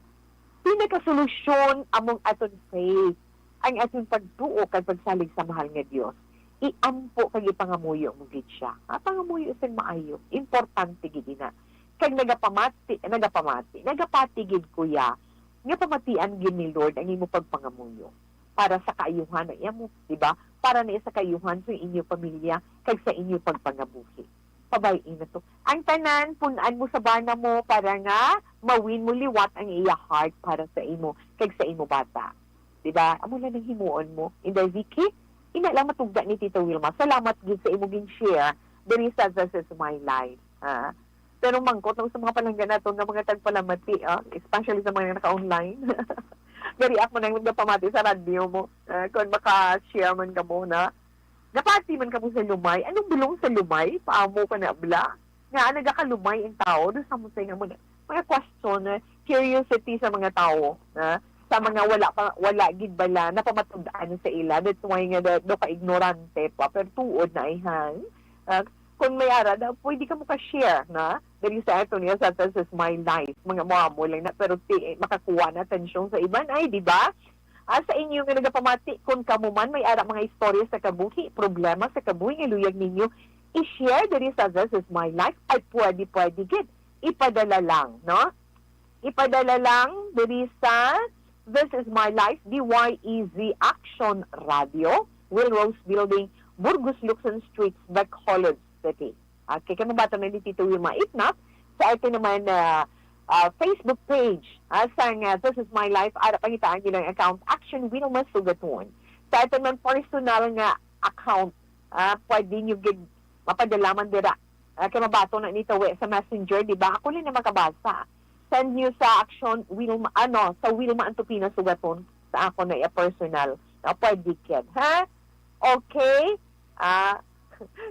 pinakasolusyon among aton faith, ang aton pagtuo kag pagsalig sa mahal nga Dios. Iampo kag ipangamuyo mo gid siya. Ah, pangamuyo sang maayo. Importante gid ina. Kag nagapamati, nagapamati, nagapati gid, kuya, nga pamatian gid ni Lord ang imo pagpangamuyo para sa kaayuhan na imo, di ba? Para na sa kaayuhan sa inyo pamilya, kag sa inyo pagpangabuhi. Pabay-i na to. Ang tanan, pun-an mo sa bana mo para nga mawin mo liwat ang iya heart para sa imo kag sa imo bata. Di ba? Amo lang ang himuon mo. Inday Vicky, ina lang matugda ni Tita Wilma. Salamat gid sa imo gin-share diri sa This Is My Life. Ah, pero mangkot lang sa mga palangga nato nga mga tagpalamati, ah, especially sa mga naka-online. Gari ako nang nagpamati sa radyo mo. Ah, kung maka-share man ka mo na, napati man ka mo sa lumay. Anong bulong sa lumay? Paamo ka na bla? Nga nagakalumay ang tao. Doon sa mo sa nga mga, mga question, eh, curiosity sa mga tao, na sa mga wala pa, wala gid bala napamatud-an sa ila. That's why nga do, do ka ignorante pa, pero tuod na ay hang. Ah, kung may ara na, pwede ka mo ka-share na dali sa ato niya sa This Is My Life. Mga mo lang na, pero ti, makakuha na atensyon sa iban ay, di ba? Ah, sa inyo nga nagapamati, kung kamo man may ara mga istorya sa kabuhi, problema sa kabuhi nga luyag ninyo i-share diri sa This Is My Life, ay pwede, pwede gid. Ipadala lang, no? Ipadala lang diri sa This Is My Life, D Y E Z Action Radio, Will Rose Building, Burgos Luxon Street, Bacolod City. Okay, kay mabaton na ni Tito Wilma. If not, sa ato naman, ah, ah, Facebook page, ah, sang, ah, This Is My Life, ara pangitaan nyo lang account, Action Wilma Sugaton. Sa ato naman personal nga account, ah, pwede nyo gid mapadala man dira. Ah, kay mabaton na ni Tawi sa Messenger, di ba? Ako lang na makabasa. Send nyo sa Action Wilma, ano, sa Wilma Antupina Sugaton, sa ako na iya personal. Ah, pwede gid, ha? Okay? Ah,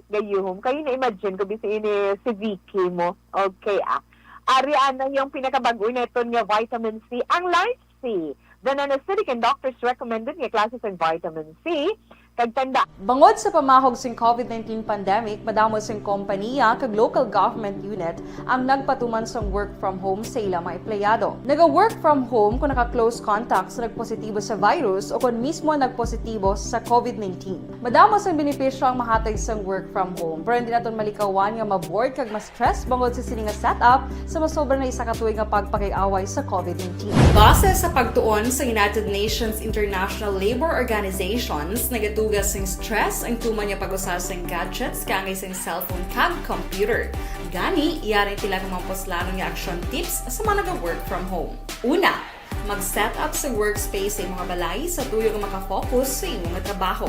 gayuhom. Kayo na-imagine ko, bisi ini si Vicky mo. Okay, ah. Ari ana yung pinakabag-o naton nga vitamin C, ang Life C. The non-acidic and doctors recommended nga klase sang vitamin C. Kag tanda, bangod sa pamahog sing COVID nineteen pandemic, madamo sing kompanya kag local government unit ang nagpatuman sang work from home sa ila mga empleyado. Naga-work from home kung naka-close contact sa nagpositibo sa virus o kon mismo nagpositibo sa COVID nineteen. Madamo sang benepisyo ang mahatag sang work from home, pero hindi naton malikawan nga ma-bored kag ma-stress bangod sa sini nga setup sa masobra na isa ka tuig nga pagpakig-away sa COVID nineteen. Base sa pagtuon sa United Nations International Labour Organizations, nagatuga sing stress ang tuman nga pag-usa sang gadgets kaangay sang cellphone kag computer. Gani, yari tila ka mga puslanon nga action tips sa mga naga-work from home. Una, mag-set up sa workspace sa imong balay sa tuyo nga makafocus sa imong trabaho.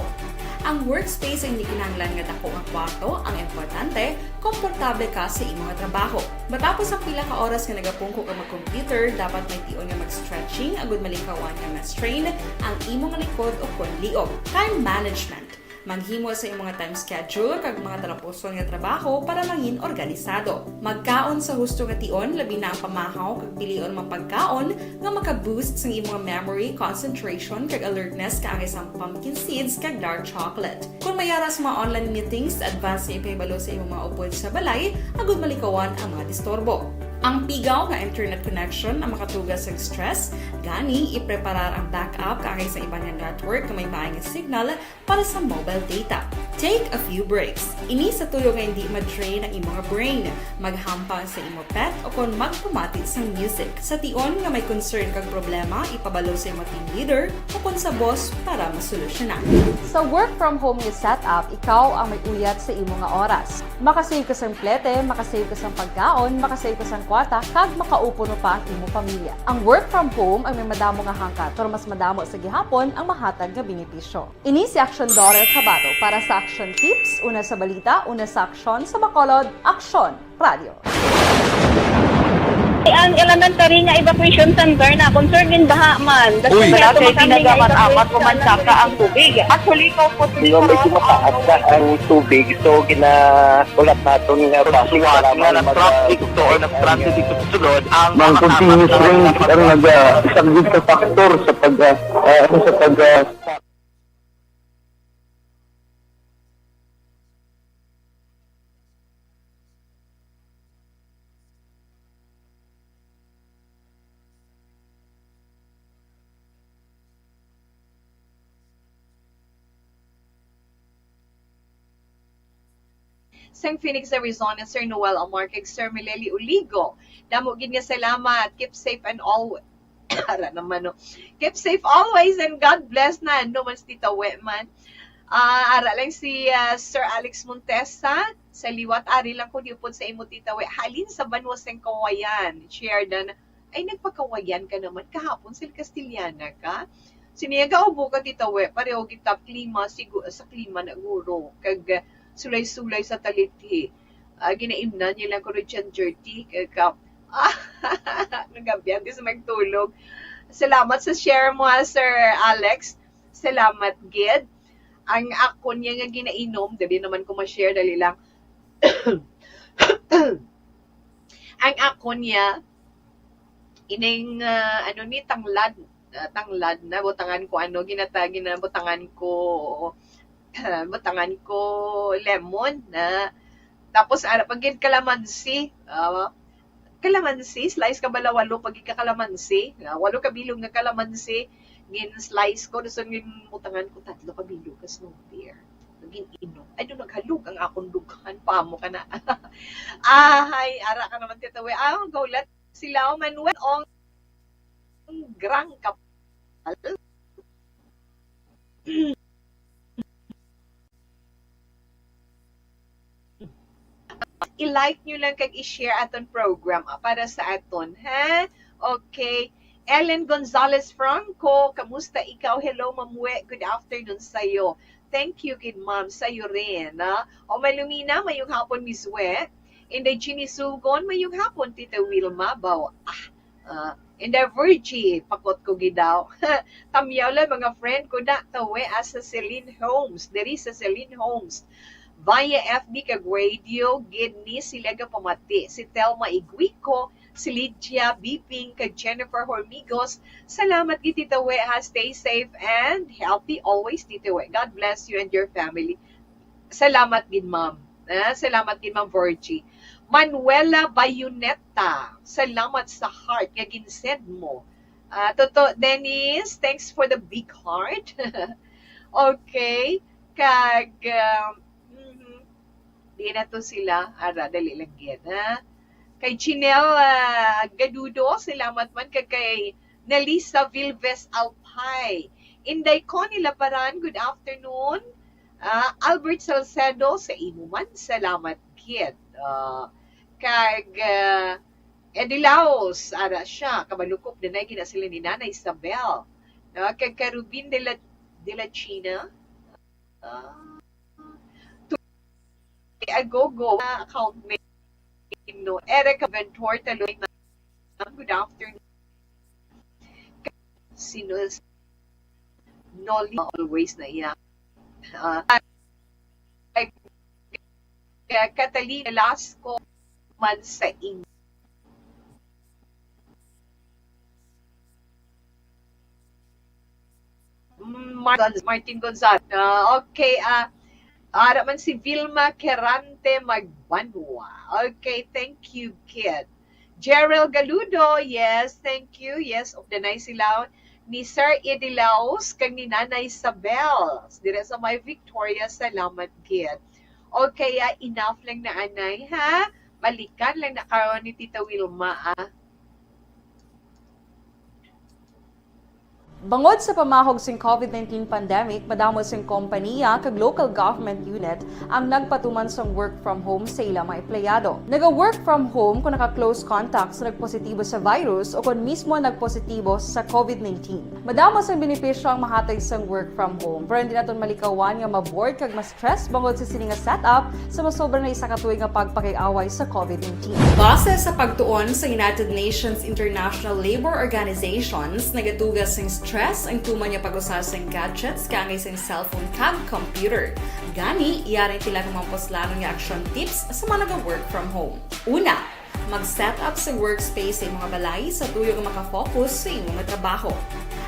Ang workspace ay hindi kinahanglan nga dako nga kwarto, ang importante, komportable ka sa imong trabaho. Matapos ang pila ka oras nga nagapungko ka mag-computer, dapat may tion nga mag-stretching agud malikawan nga ma-strain ang imong likod o kon liog. Time management. Maghimo sa imong time schedule kag mga talapuson nga trabaho para mangin organisado. Magkaon sa husto nga tion, labi na ang pamahaw kag pilion mga pagkaon nga maka-boost sang imong memory, concentration, kag alertness kaangay sang pumpkin seeds kag dark chocolate. Kung may ara sa mga online meetings, advance nga ipahibalo sa imong mga upod sa balay agud malikawan ang mga disturbo. Ang pigaw nga internet connection ang makatuga sang stress, gani ipreparar ang backup kaangay sa iban nga network nga may maay nga signal para sa mobile data. Take a few breaks. Ini sa tuyo nga hindi ma-drain ang imo nga brain. Maghampang sa imo pet o kon magpamati sang music. Sa tion nga may concern kag problema, ipabalo sa imo team leader o kon sa boss para masolusyonan. Sa work from home nga setup, ikaw ang may uyat sa imo nga oras. Makasave ka sang plete, makasave ka sang pagkaon, makasave ka sang kwarta, kag makaupo pa ang imo pamilya. Ang work from home ang may madamo nga hangkat, pero mas madamo sa gihapon ang mahatag nga benepisyo. Ini si Action Daughter Kabato para sa Action Tips, una sa balita, una sa aksyon, sa Bacolod, Aksyon Radio. Ang elementary nga evacuation center na concern in baha man. Uy, wala kay tinaga man, amat ko man saka ang tubig. Actually, ko po. Di ba, medyo mataas na ang tubig, so ginahulat naton nga bus nga na-traffic to or na-stranded dito sa sulod ang mga continuous rain ang nag-, ah, isang gid ka factor sa pag, ah, ah, ano, sa pag, ah, sang Phoenix, Arizona, Sir Noel Amar kag Sir Mileli Uligo. Damo gid nga salamat. Keep safe and always. Ara naman, no? Keep safe always and God bless na. No man si Tita Wetman. Ah, ara lang si, ah, Sir Alex Montesa. Sa liwat, ari lang ko niyo pod sa imo, Tita We. Halin sa banwa sang Kawayan. Share dan. Ay, nagpakawayan ka naman. Kahapon, sa Castellana ka. Siniya gaubo ka, Tita We. Pareho kita klima, sigu-, sa klima na guro. Kag, ah, sulay-sulay sa talithi. Ah, ginaimnan niya lang ko rin dyan, dirty. Kag, ah, nagabihan din sa magtulog. Salamat sa share mo, ha, Sir Alex. Salamat gid. Ang akon niya nga ginainom, dali naman ko ma-share, dali lang. Ang akon niya, ining, ah, ano ni, tanglad, ah, tanglad na, butangan ko, ano, ginata-, ginabutangan ko, butangan ko lemon na, tapos, ara pa gid, kalamansi, ah, kalamansi, slice ka bala, walo pa gid ka kalamansi, ah, walo ka bilog nga kalamansi, gin-slice ko, dason gin-, butangan ko tatlo ka bilog ka snow beer. Gin-inom. Ay, do naghalog ang akong dughan pa mo ka na. Ahay, ara ka naman, Tita We. Ah, gaulat sila, Manuel Ong Grang Kapal. I-like nyo lang kag i-share aton program, ah, para sa aton, ha? Okay. Ellen Gonzalez Franco, kamusta ikaw? Hello, Ma'am We. Good afternoon sa'yo. Thank you, good ma'am. Sa'yo rin, ah. O Malumina, mayong hapon, Miss We. Inday Jeannie Sugon, mayong hapon, Tita Wilma. Baw, ah, ah, Inday Virgie, pakot ko gid daw. Tamyaw lang, mga friend ko na, tawe, ah, sa Celine Homes, diri sa Celine Homes. Via F B kag radio, gid ni sila gapamati. Si Telma Iguico, si Lydia Biping, kag Jennifer Hormigos. Salamat gid, Tita We, ha. Stay safe and healthy always, Tita We. God bless you and your family. Salamat gid, ma'am. Ah, salamat gid, Ma'am Virgie. Manuela Bayoneta, salamat sa heart nga gin-send mo. Ah, Toto Dennis, thanks for the big heart. Okay. Kag, um, mhm. Di na to sila. Ara, dali lang gid, ha? Kay Chinel, ah, Gadudo, salamat man. Kag kay Nelisa Vilves Alpay. Inday Connie Laparan, good afternoon. Ah, Albert Salcedo, sa imo man, salamat gid. Ah, kag, ah, Eddie Laos, ara siya, kabalukop na na gina sila ni Nanay Isabel. No? Kag kay Rubin de la, de la China, ah, Agogo, account name, no? Erica Ventor, Taloy, ma'am. Good afternoon. Sino, Noli, always na iya. Ah, kay, kay Catalina Velasco, man sa inyo. Mm, Mar-, Martin Gonzaga. Ah, okay, ah, ara man si Vilma Querante Magbanwa. Okay, thank you, kid. Gerald Galudo, yes, thank you. Yes, of the nice sila ni Sir Eddie Laos kag ni Nanay Isabel. Dire sa may Victoria, salamat, kid. Okay, ah, enough lang na anay, ha? Balikan lang na karon ni Tita Wilma, ah. Bangod sa pamahog sing covid nineteen pandemic, madamo sing kompaniya kag local government unit ang nagpatuman sang work from home sa ila mga empleyado. Naga-work from home kon naka-close contact sa nagpositibo sa virus o kon mismo nagpositibo sa covid nineteen. Madamo sang benepisyo ang mahatag sang work from home, pero hindi naton malikawan nga ma-bored kag ma-stress bangod sa sini nga setup sa masobra na isa ka tuig nga pagpakig-away sa covid nineteen. Base sa pagtuon sa United Nations International Labour Organizations, nagatuga sing stress ang tuman nga pag-usa sing gadgets kaangay sing cellphone kag computer. Gani, yari sila nga mga puslanon nga action tips sa mga naga-work from home. Una, mag-set up sa workspace sa imong balay sa tuyo nga makafocus sa imong trabaho.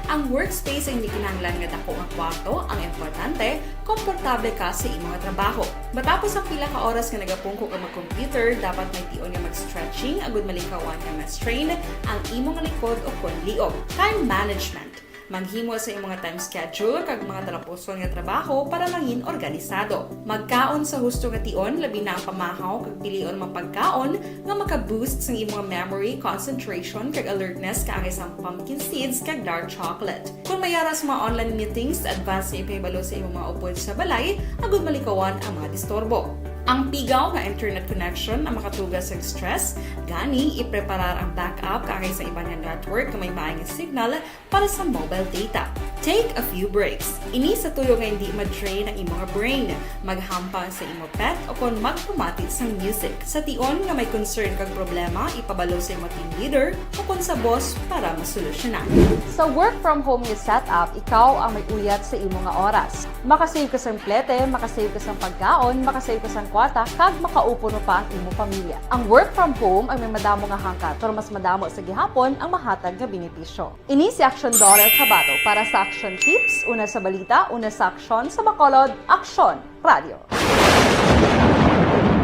Ang workspace ay hindi kinahanglan nga dako nga kwarto, ang importante, komportable ka sa imong trabaho. Matapos ang pila ka oras nga nagapungko ka mag-computer, dapat may tion nga mag-stretching agud malikawan nga ma-strain ang imong likod o kon liog. Time management. Maghimo sa imong time schedule kag mga talapuson nga trabaho para mangin organisado. Magkaon sa husto nga tion, labi na ang pamahaw kag pilion man pagkaon nga maka-boost sang imong memory, concentration, kag alertness kaangay sang pumpkin seeds kag dark chocolate. Kung may ara sa mga online meetings, advance nga ipahibalo sa imong mga upod sa balay agud malikawan ang mga disturbo. Ang pigaw nga internet connection ang makatuga sa stress, gani ipreparar ang backup kaangay sa iban nga network nga may maayong signal para sa mobile data. Take a few breaks. Ini sa tuyo nga hindi ma-drain ang imong brain. Maghampang sa imo pet o kon magpamati sang music. Sa tion nga may concern kag problema, ipabalo sa imo team leader o kon sa boss para masolusyonan. Sa work from home nga setup, ikaw ang may uyat sa imo nga oras. Makasave ka sang plete, makasave ka sang pagkaon, makasave ka sang kwarta, kag makaupo pa ang imo pamilya. Ang work from home ang may madamo nga hangkat, pero mas madamo sa gihapon ang mahatag nga benepisyo. Ini si Action Daughter Kabato para sa Action Tips, una sa balita, una sa aksyon, sa Bacolod, Aksyon Radio.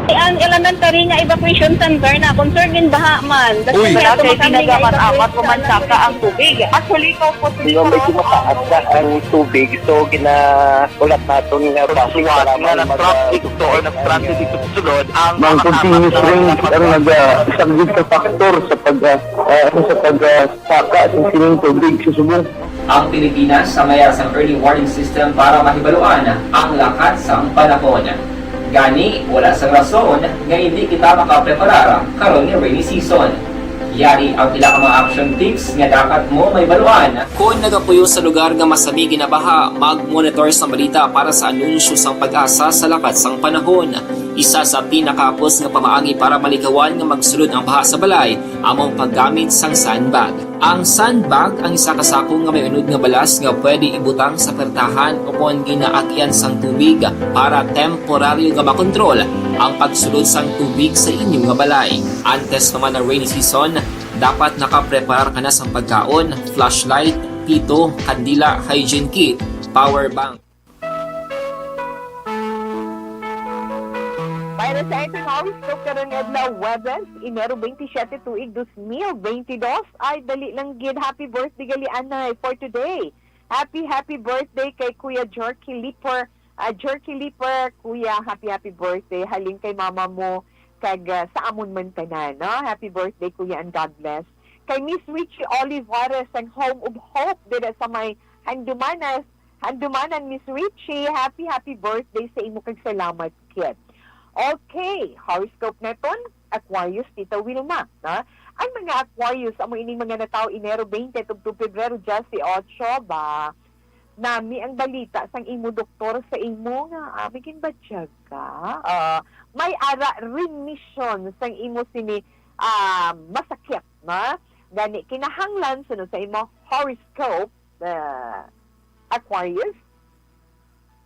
Ang elementary nga evacuation center na concern in baha man. Uy! Wala kay ginagamit-amat, pumansaka ang tubig. Actually, ikaw po, medyo mataas na ang tubig, so gina-, ulat naton nga base para nga mag-, na-traffic to or na-stranded dito sa sulod ang mga continuous rain ang nag-, ah, isang big factor sa pag, ah, ah, sa pag, ah, saka sa sining tubig sa subong. Ang Pilipinas ang may sang early warning system para mahibaluan ang lakat sang panahon. Gani, wala sang rason nga hindi kita makapreparar karon nga rainy season. Yari ang pila ka mga action tips nga dapat mo mahibaluan. Kon nagapuyo sa lugar nga masami ginabaha, mag-monitor sa balita para sa anunsyo sang PAGASA sa lakat sang panahon. Isa sa pinakahapos nga pamaagi para malikawan nga magsulod ang baha sa balay amo ang paggamit sang sandbag. Ang sandbag ang isa ka sako nga may unod nga balas nga pwede ibutang sa pertahan o kon ginaagyan sang tubig para temporaryo nga makontrol ang pagsulod sang tubig sa inyo nga balay. Antes naman ang rainy season, dapat nakapreparar ka na sang pagkaon, flashlight, pito, kandila, hygiene kit, power bank. Para sa aton horoscope karon nga adlaw, Huwebes, Enero twenty-seven, tuig dos mil bente dos, ay dali lang gid. Happy birthday gali anay for today. Happy, happy birthday kay Kuya Jerky Liper. Ah, Jerky Liper, Kuya, happy, happy birthday. Halin kay mama mo, kag, ah, sa amon man tanan, no? Happy birthday, Kuya, and God bless. Kay Miss Richie Olivares, ang Home of Hope, dira sa may Handumanas, Handumanan, Miss Richie, happy, happy birthday sa imo kag salamat, kid. Okay, horoscope naton, Aquarius, Tita Wilma, ha? Ang mga Aquarius, amo ining mga natawo Enero twenty tubtob Pebrero diyesotso ba? Nami ang balita sang imo doktor sa imo nga, ah, may ginbatyaga. Ah, may ara remission sang imo sini, ah, masakit, na? Gani, kinahanglan, sunod sa imo horoscope, ah, Aquarius,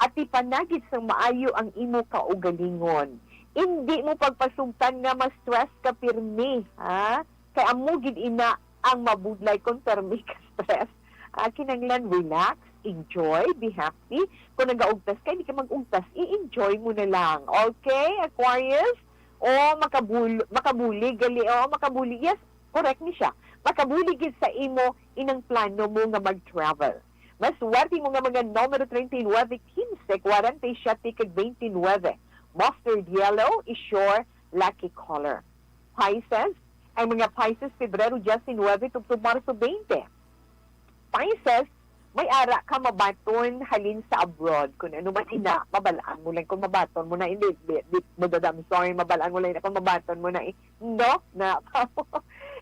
atipan na gid sang maayo ang imo kaugalingon. Indi mo pagpasugtan nga ma-stress ka pirmi, ha? Kay amo gid ina ang mabudlay kon pirmi ka stress. Ah, kinahanglan relax, enjoy, be happy. Kung nagaugtas ka, hindi ka mag-ugtas, i-enjoy mo na lang. Okay, Aquarius? O makabul-, makabulig gali, o makabulig. Yes, correct ni siya. Makabulig gid sa imo inang plano mo nga mag-travel. Maswerte mo nga mga numero treinta y nueve, quince, cuarenta y siete, kag twenty-nueve. Mustard yellow is your lucky color. Pisces, ang mga Pisces, Pebrero diyesnuebe tubtob Marso twenty. Pisces, may ara ka mabaton halin sa abroad. Kung ano man ina, mabalaan mo lang kung mabaton mo na, hindi, di, di, madadam, sorry, mabalaan mo lang ina kung mabaton mo na, eh. No? Na,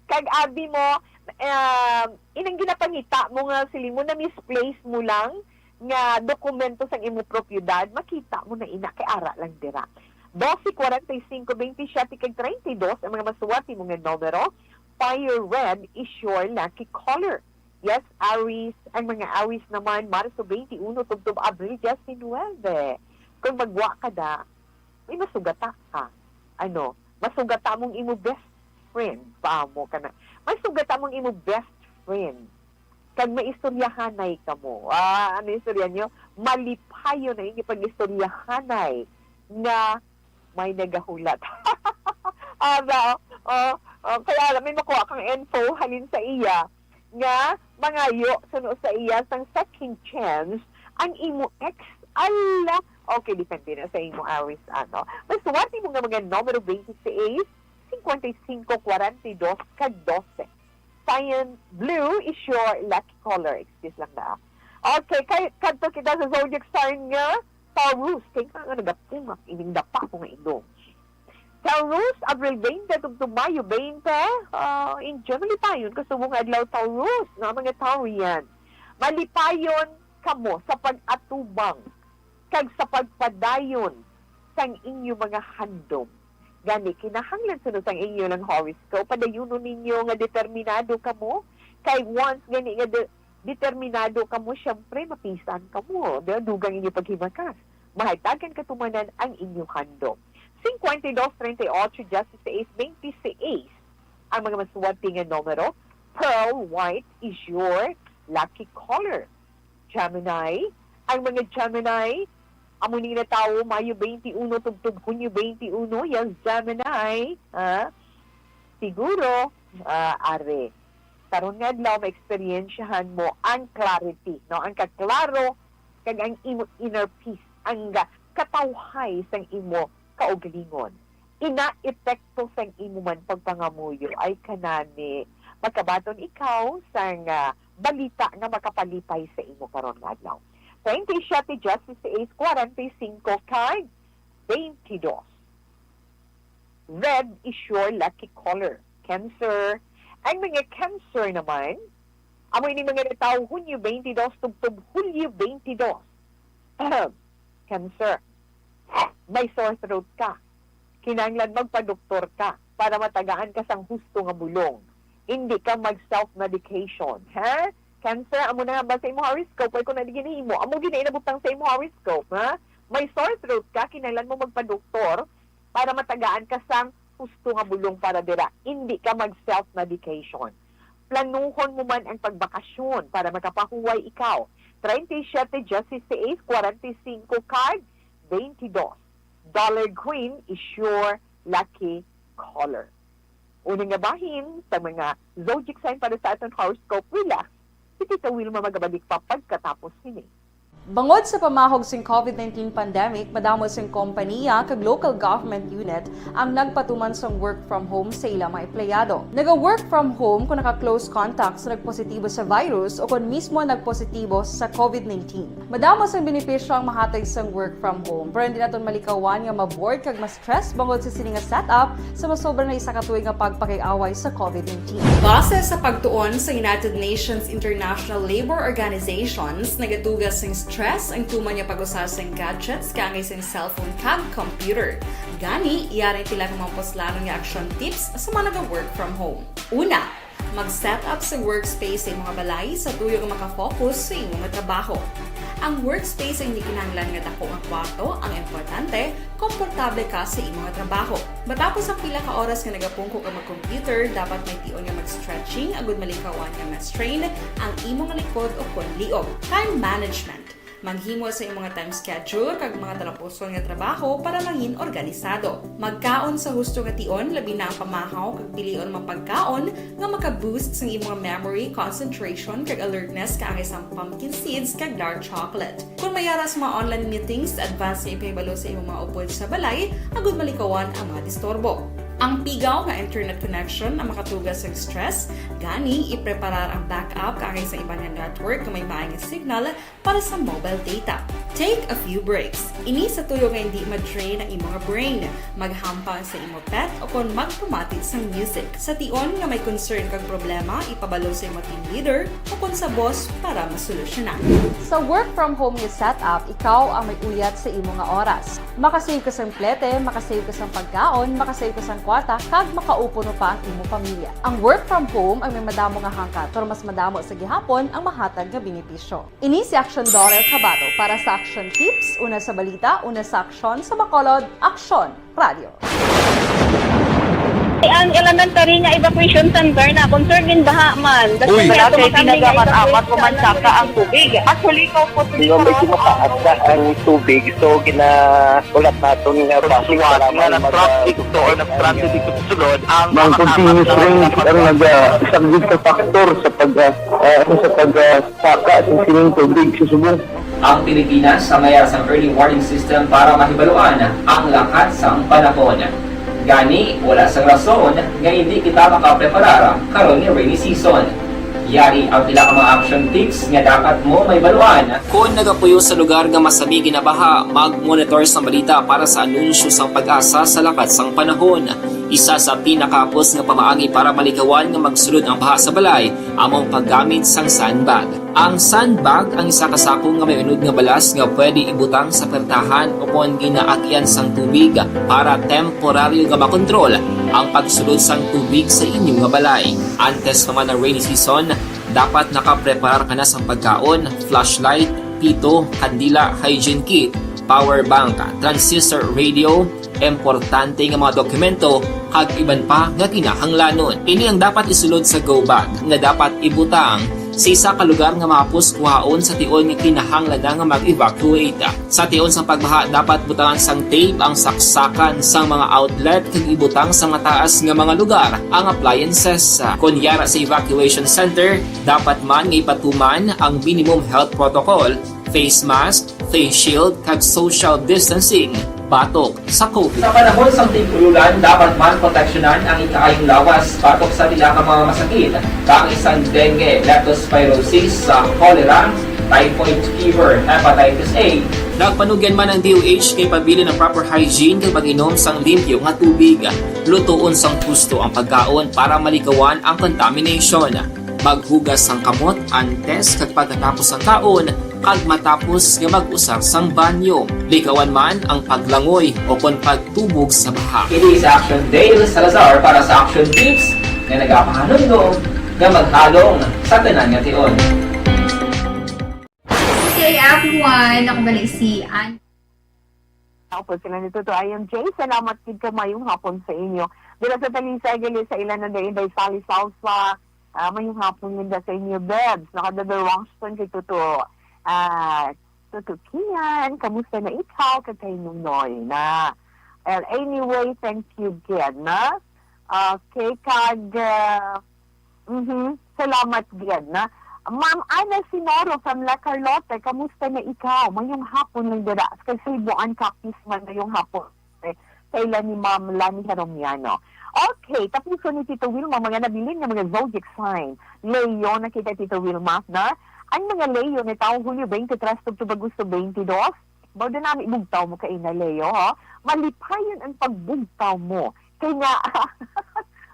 kag abi mo, um, inang ginapangita mo nga siling mo na misplace mo lang nga dokumento sang imo propiedad, makita mo na ina kay ara lang dira. Doce, cuarenta y cinco, veintisiete, kag treinta y dos ang mga maswerte mo nga numero. Fire red is your lucky color. Yes, Aries, ang mga Aries naman, Marso twenty-uno tubtob Abril diyesnuebe. Kung magwa ka da, may masugata ka. Ano, masugata mong imo best friend. Pamo ka na. Masugata mong imo best friend. Kag maistoryahanay kamo. Ah, ano istorya nyo? Malipayon ang inyo pag-istoryahanay nga may nagahulat. Aba, oh, oh, oh, kaya alam, may makuha kang info halin sa iya nga mangayo suno sa iya sang second chance ang imo ex. Ala, okay, depende na sa imo, Aries, ano. Mas suwat nimo nga mga numero twenty-six, fifty-five, forty-two, kag twelve. Cyan blue is your lucky color. Excuse lang na. Okay, kay kadto kita sa zodiac sign nga Taurus. Kay ka nga nagapungak, ining dapa ko nga indong. Taurus, Abril twenty tubtob Mayo twenty, ah, enjoy, malipayon ka subong nga adlaw, Taurus, nga mga Taurian. Malipayon kamo sa pag-atubang kag sa pagpadayon sang inyo mga handom. Gani, kinahanglan suno sang inyo lang horoscope, padayunon ninyo nga determinado kamo. Kay once gani nga de-, determinado kamo, syempre, mapisan kamo. Di ba? Dugang inyo paghimakas. Mahatagan katumanan ang inyo handom. Cincuenta y dos, treinta y ocho, dieciséis, veintiséis ang mga masuwati nga numero. Pearl white is your lucky color. Gemini, ang mga Gemini, amo ning natawo Mayo twenty-one tubtob Hunyo twenty-one, yes, Gemini, ha? Siguro, ah, are, karon nga adlaw, maeksperiensyahan mo ang clarity, no? Ang kaklaro, kag ang imo inner peace, ang, ah, katawhay sang imo kaugalingon. Ina epekto sang imo man pagpangamuyo ay kanani, magkabaton ikaw sang, ah, balita nga makapalipay sa imo karon nga adlaw. Twenty-seven, dieciséis, cuarenta y cinco, kag veintidós. Red is your lucky color. Cancer. Ang mga Cancer naman, amo ini mga natawo Hunyo twenty-two tubtob Hulyo twenty-two. Cancer. May sore throat ka. Kinahanglan magpadoktor ka para matagaan ka sang husto nga bulong. Hindi ka mag-self-medication, ha? Cancer, amo na nga ba sa imo horoscope? Ay, kung na di ginahimo, amo gina inabutang sa imo horoscope, ha? May sore throat ka, kinahanglan mo magpadoktor para matagaan ka sang husto nga bulong para dira. Hindi ka mag-self-medication. Planuhon mo man ang pagbakasyon para makapahuway ikaw. Treinta y siete, dieciséis, cuarenta y cinco, card, veintidós. Dollar Queen is your lucky color. Una nga bahin sa mga zodiac sign para sa aton horoscope, relax. Si Tita Wilma magabalik pa pagkatapos sini. Bangod sa pamahog sing COVID nineteen pandemic, madamo sing kompanya kag local government unit ang nagpatuman sang work from home sa ila mga empleyado. Naga-work from home kung naka-close contact sa nagpositibo sa virus o kon mismo nagpositibo sa COVID nineteen. Madamo sang benepisyo ang mahatag sang work from home, pero hindi naton malikawan nga ma-bored kag ma-stress bangod sa sini nga setup sa masobra na isa ka tuig nga pagpakig-away sa COVID nineteen. Base sa pagtuon sa United Nations International Labor Organizations, nagatuga sing stress ang tuman nga pag-usa sing gadgets kaangay sing cellphone kag computer. Gani, yari pila ka mga puslanon nga action tips sa mga naga-work from home. Una, mag-set up sa workspace sa imong balay sa tuyo nga maka-focus sa imong trabaho. Ang workspace ay hindi kinahanglan nga dako nga kwarto, ang importante, komportable ka sa imong trabaho. Matapos ang pila ka oras nga nagapungko ka mag-computer, dapat may tion nga mag-stretching agud malikawan nga ma-strain ang imong likod o kon liog. Time management. Maghimo sa imong time schedule kag mga talapuson nga trabaho para mangin organisado. Magkaon sa husto nga tion, labi na ang pamahaw kag pilion mga pagkaon nga maka-boost sang imong memory, concentration, kag alertness kaangay sang pumpkin seeds kag dark chocolate. Kung may ara sa mga online meetings, advance nga ipahibalo sa imong mga upod sa balay agud malikawan ang mga disturbo. Ang pigaw nga internet connection ang makatuga sang stress, gani ipreparar ang backup kaangay sa iban nga network nga may maay nga signal para sa mobile data. Take a few breaks. Ini sa tuyo nga hindi ma-drain ang imong brain. Maghampang sa imo pet o kon magpamati sang music. Sa tion nga may concern kag problema, ipabalo sa imo team leader o kon sa boss para masolusyonan. Sa work from home nga setup, ikaw ang may uyat sa imo nga oras. Makasave ka sang plete, makasave ka sang pagkaon, makasave ka sang kwarta, kag makaupo pa ang imo pamilya. Ang work from home ang may madamo nga hangkat, pero mas madamo sa gihapon ang mahatag nga benepisyo. Ini si Aksyon Dorel Cabato para sa Aksyon Tips, una sa balita, una sa aksyon, sa Bacolod, Aksyon Radio. Ang elementary nga evacuation center na concern din baha man. Uy. Wala kay pinagamat-amat o mansaka ang tubig. Actually, ko po Di ba, medyo mataas na ang tubig, so ginaulat naton nga basi Suwat nga nag-traffic to or nag-transit dito sa sulod ang mga continuous rains ang nag-, ah, isang big factor sa pag, ah, ah, sa pag, ah, saka sa sining tubig sa subong. Ang Pilipinas ang mayara sang early warning system para mahibaluan ang lakat sang panahon. Gani, wala sang rason nga hindi kita makapreparar karon nga rainy season. Yari ang pila ka mga action tips nga dapat mo mahibaluan. Kon nagapuyo sa lugar nga masami ginabaha, mag-monitor sang balita para sa anunsyo sang PAGASA sa lakat sang panahon. Isa sa pinakahapos nga pamaagi para malikawan nga magsulod ang baha sa balay amo ang paggamit sang sandbag. Ang sandbag ang isa ka sako nga may unod nga balas nga pwede ibutang sa pertahan o kon ginaagian sang tubig para temporaryo nga makontrol ang pagsulod sang tubig sa inyo nga balay. Antes pa man ang rainy season, dapat nakapreparar ka na sang pagkaon, flashlight, pito, kandila, hygiene kit, power bank, transistor radio, importante nga mga dokumento, kag iban pa nga kinahanglanon. Ini ang dapat isulod sa go bag nga dapat ibutang sa isa ka lugar nga mahapos kuhaon sa tion nga kinahanglan na nga mag-evacuate. Sa tion sang pagbaha, dapat butangan sang tape ang saksakan sang mga outlet kag ibutang sa mataas nga mga lugar ang appliances. Kon yara sa evacuation center, dapat man nga ipatuman ang minimum health protocol, face mask, face shield, kag social distancing batok sa COVID. Sa panahon sang tig-ulan, dapat man proteksyonan ang ikaayong lawas batok sa pila ka mga masakit, kaangay sang dengue, leptospirosis, sa cholera, typhoid fever, hepatitis A. Nagpanugyan man ang D O H kay pabilin ang proper hygiene kag pag-inom sang limpyo nga tubig, lutoon sang husto ang pagkaon para malikawan ang contamination. Maghugas sang kamot antes kag pagkatapos sang kaon, kag matapos nga mag-usar sang banyo. Likawan man ang paglangoy o kon pagtubog sa baha. Ini si Action Dale Salazar para sa Action Tips nga nagapahanumdom nga maghalong sa tanan nga tion. Good day, everyone. Ako balik si Ann. Ako po sila ni Toto I M J. Salamat gid ka, mayong hapon sa inyo. Dira sa Talisay, gali sa Ilan na Day Inday Sally Salsa. Ah, mayong hapon gid sa inyo, Bebs. Nakadadar Washington kay Toto. Ah, Toto Kian, kamusta na ikaw? Kag kay Nonoy na. Well, anyway, thank you gid, na. Okay, kag, ah, mhm, salamat gid, na. Ma'am Ana Sinoro from La Carlota, kamusta na ikaw? Mayong hapon lang dira. Kay Cebuan Capiz man, mayong hapon. Kaila ni Ma'am Lani Heroniano. Okay, tapuson ni Tito Wilma, mga nabilin nga mga zodiac sign. Leo na kita, Tito Wilma, na? Ang mga Leo ni taong Hulyo twenty-three tubtob Agosto twenty-two, baw din nami bugtaw mo kay na Leo, ha? Malipayon ang pagbugtaw mo. Kay nga,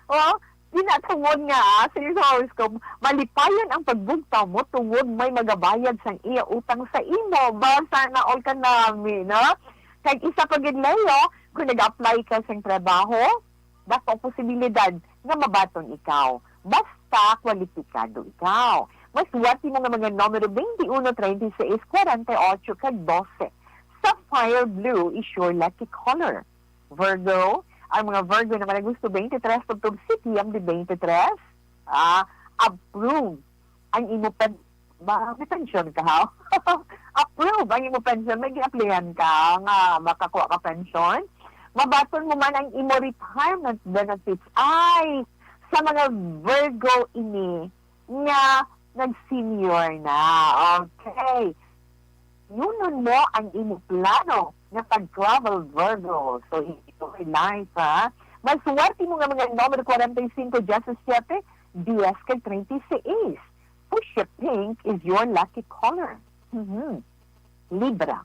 oh, di na tungod nga, ah, sa horoscope, malipayon ang pagbugtaw mo tungod may magabayad sang iya utang sa imo. Ba, sana all ka nami, no? Kag isa pa gid, Leo, kung nag-apply ka sang trabaho, dako posibilidad nga mabaton ikaw. Basta kwalipikado ikaw. Mas swerte mo nga mga numero twenty-uno, treinta y seis, cuarenta y ocho, kag doce. Sapphire blue is your lucky color. Virgo, ang mga Virgo naman nga gusto twenty-three tubtob September twenty-three, ah, approve ang imo pen-, ba, may pensyon ka, ha? Approve ang imo pensyon, may gi-applyan ka nga makakuha ka pensyon. Mabaton mo man ang imo retirement benefits. Ay, sa mga Virgo ini nga nag-senior na. Okay. Yunon mo ang imo plano nga pag-travel, Virgo. So, enjoy life, ha? Mas swerte mo nga mga numero kwarenta y cinco, diyasisiete, diyes, kag treinta y seis. Fuchsia pink is your lucky color. Mhm. Libra.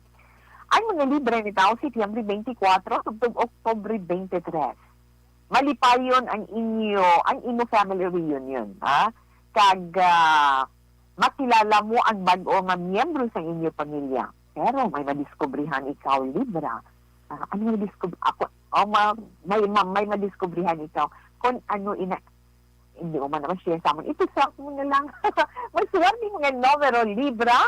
Ang mga Libra ni taong Setyembre twenty-four tubtob Oktubre twenty-three. Malipayon ang inyo, ang imo family reunion, ha? Kag, ah, makilala mo ang bag-o nga miyembro sa inyo pamilya. Pero may madiskubrihan ikaw, Libra. Ah, ano yung discover? Ako, oh, ma-, may, ma-, may madiskubrihan ikaw kung ano ina-, hindi mo man naman siya sa amin. Ito sa mo na lang. Mas swerte mo nga numero, Libra,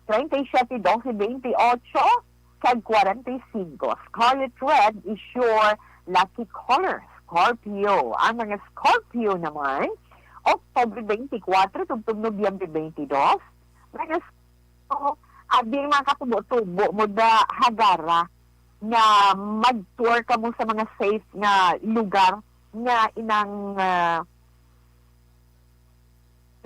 treinta y siete, doce, veintiocho, kag cuarenta y cinco. Scarlet red is your lucky color. Scorpio. Ang mga Scorpio naman, October twenty-four tubtob Nobyembre twenty-two. Mga Scorpio, abi, mga katubo-tubo mo da hagara nga mag-tour kamo sa mga safe nga lugar nga inang, ah,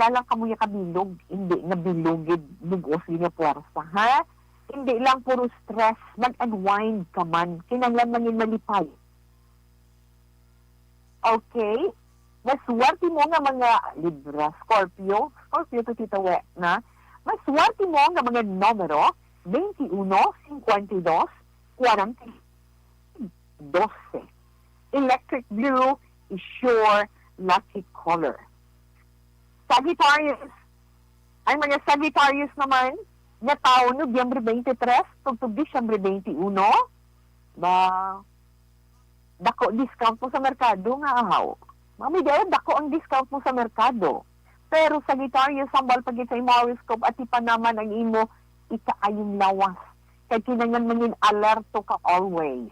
wala lang kamo ya kabilog, hindi nga bilog gid, bug-os gid nga puwersa, ha? Hindi lang puro stress, mag-unwind ka man, kinahanglan man gid malipay. Okay? Maswerte mo nga mga Libra, Scorpio, Scorpio to, Tita We, na? Maswerte mo nga mga numero, twenty-one, fifty-two, forty, doce. Electric blue is your lucky color. Sagittarius. Ang mga Sagittarius naman, nga tawo Nobyembre twenty-three, tubtob Disyembre twenty-one, ba, dako discount mo sa merkado nga ahaw. Mami, dahil dako ang discount mo sa merkado. Pero Sagittarius, hambal pa gid sa imo horoscope, atipan naman ang imo ikaayong lawas. Kay kinahanglan man gid alerto ka always.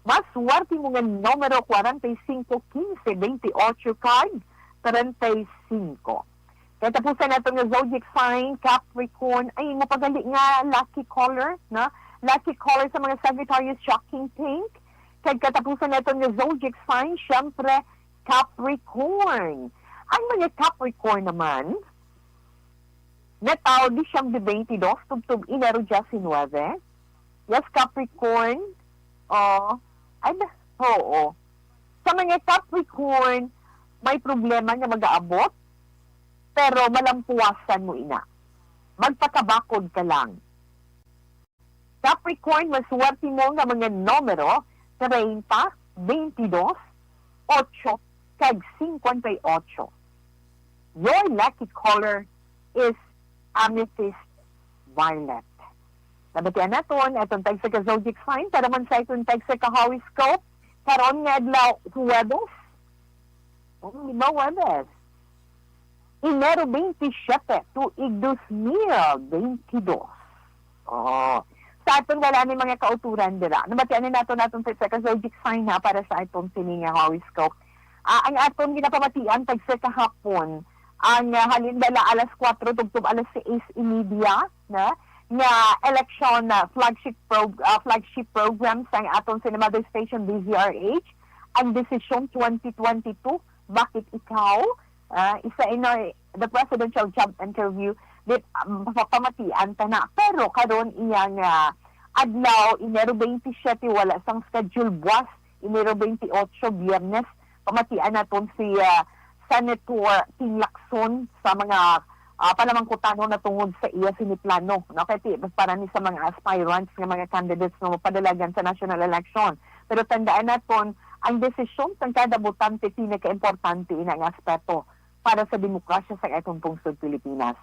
Maswerte mo nga numero forty-five, fifty-two, twenty-eight, kag treinta y cinco. Katapusan nato nga zodiac sign, Capricorn. Ay, mo pagali nga lucky color, no? Lucky color sa mga Sagittarius, shocking pink. Kag katapusan nato nga zodiac sign, syempre, Capricorn. Ang mga Capricorn naman, nga tawo Disyembre twenty-two, tubtob Enero diecinuebe. Yes, Capricorn. Oh, ay, na-, oo. Sa mga Capricorn, may problema nga mag-aabot, pero malampuwasan mo ina. Magpakabakod ka lang. Capricorn, maswerte mo nga mga numero, treinta, veintidós, ocho, kag cincuenta y ocho. Your lucky color is amethyst violet. Nabatian naton atong tagsa ka zodiac sign para man sa atong tagsa ka horoscope karon nga adlaw, Huwebes. Oh, di ba, Huwebes? Enero twenty-seven, tuig dos mil veintidós. Oh. Sa aton wala ni mga kauturan dira. Nabatian ni nato naton sa second zodiac sign na para sa aton sining nga horoscope. Ah, ang aton ginapamatian tagsa kahapon, ang, ah, halin bala alas kuwatro tubtob alas sais y media na nga election, ah, flagship pro-, ah, flagship program sang aton sini mother station D Z R H, ang Desisyon twenty twenty-two, Bakit Ikaw? Ah, isa ino the presidential job interview, di, um, pa-, pamatian ta na. Pero karon iyang, ah, adlaw, Enero twenty-seven, wala sang schedule. Buwas, Enero twenty-eight, Biyernes, pamatian naton si, ah, Senator Ping Lacson sa mga, ah, panamangkutanon na tungod sa iya sini plano, no? Kay ti-, para ni sa mga aspirants nga mga candidates nga mapadalagan sa national election. Pero tandaan naton, ang desisyon sang kada botante pinakaimportante ina nga aspeto para sa demokrasya sa atong pungsod Pilipinas.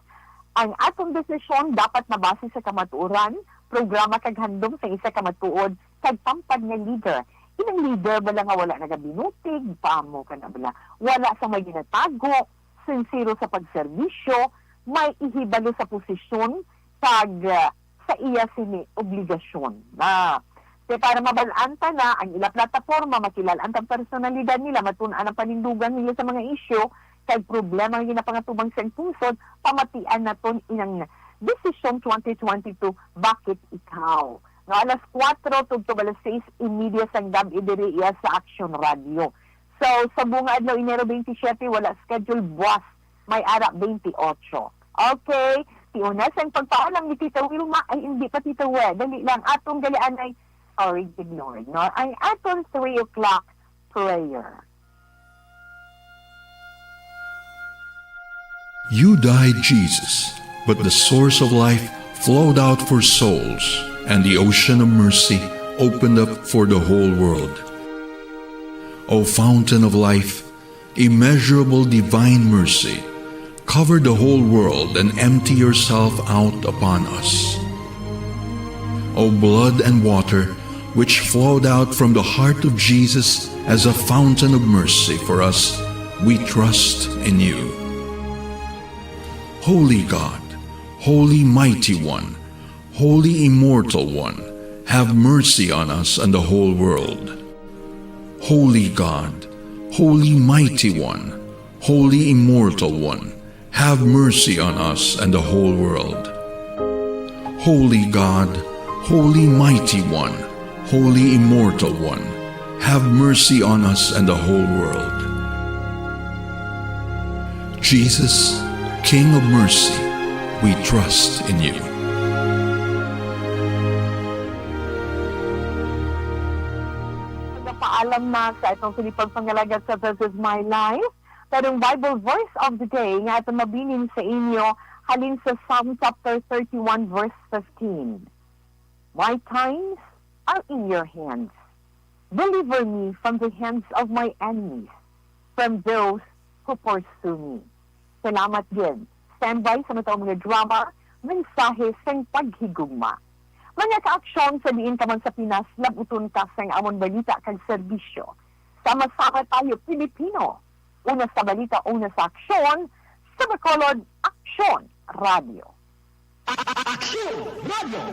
Ang atong desisyon dapat nabase sa kamatuoran, programa kag handom sa isa ka matuod kag tampad nga leader. Inang leader bala nga wala nagabinutig, paamo ka na bala, wala sa may ginatago, sinsero sa pagserbisyo, may ihibalo sa posisyon, kag, ah, sa iya sini obligasyon. Na, kay para mabal-an ta na ang ila plataporma, makilal-an ta ang personalidad nila, matun-an ang panindugan nila sa mga isyu, kag problema nga ginapangatubang sa pungsod, pamatian naton inang Desisyon twenty twenty-two, Bakit Ikaw? Nga alas kuwatro tubtob alas sais y media sang gab-i diri iya sa Action Radio. So, sa bunga adlaw, Enero twenty-seven, wala schedule. Buwas, may ara twenty-eight. Okay, tiuna sang pagpaalam ni Tita Wilma, ay, hindi pa, Tita We, dali lang, atong galianay, sorry, ignored, no? Ang atong three o'clock prayer. You died, Jesus, but the source of life flowed out for souls, and the ocean of mercy opened up for the whole world. O fountain of life, immeasurable divine mercy, cover the whole world and empty yourself out upon us. O blood and water, which flowed out from the heart of Jesus as a fountain of mercy for us, we trust in you. Holy God, Holy Mighty One, Holy Immortal One, have mercy on us and the whole world. Holy God, Holy Mighty One, Holy Immortal One, have mercy on us and the whole world. Holy God, Holy Mighty One, Holy Immortal One, have mercy on us and the whole world. Jesus, King of mercy, we trust in you. Nagapaalam na sa atong ginpagpangalagad sa This Is My Life. Karong Bible verse of the day nga aton mabilin sa inyo halin sa Psalm chapter thirty-one, verse fifteen. "My times are in your hands. Deliver me from the hands of my enemies, from those who pursue me." Salamat gid. Standby sa matang mga drama, mensahe sang paghigugma. Mga kaaksyon, sa diin ka man sa Pinas, labuton ka sang amon balita kag serbisyo. Sama-sama tayo, Pilipino. Una sa balita, una sa aksyon, sa Bacolod, Aksyon Radio. Aksyon Radio.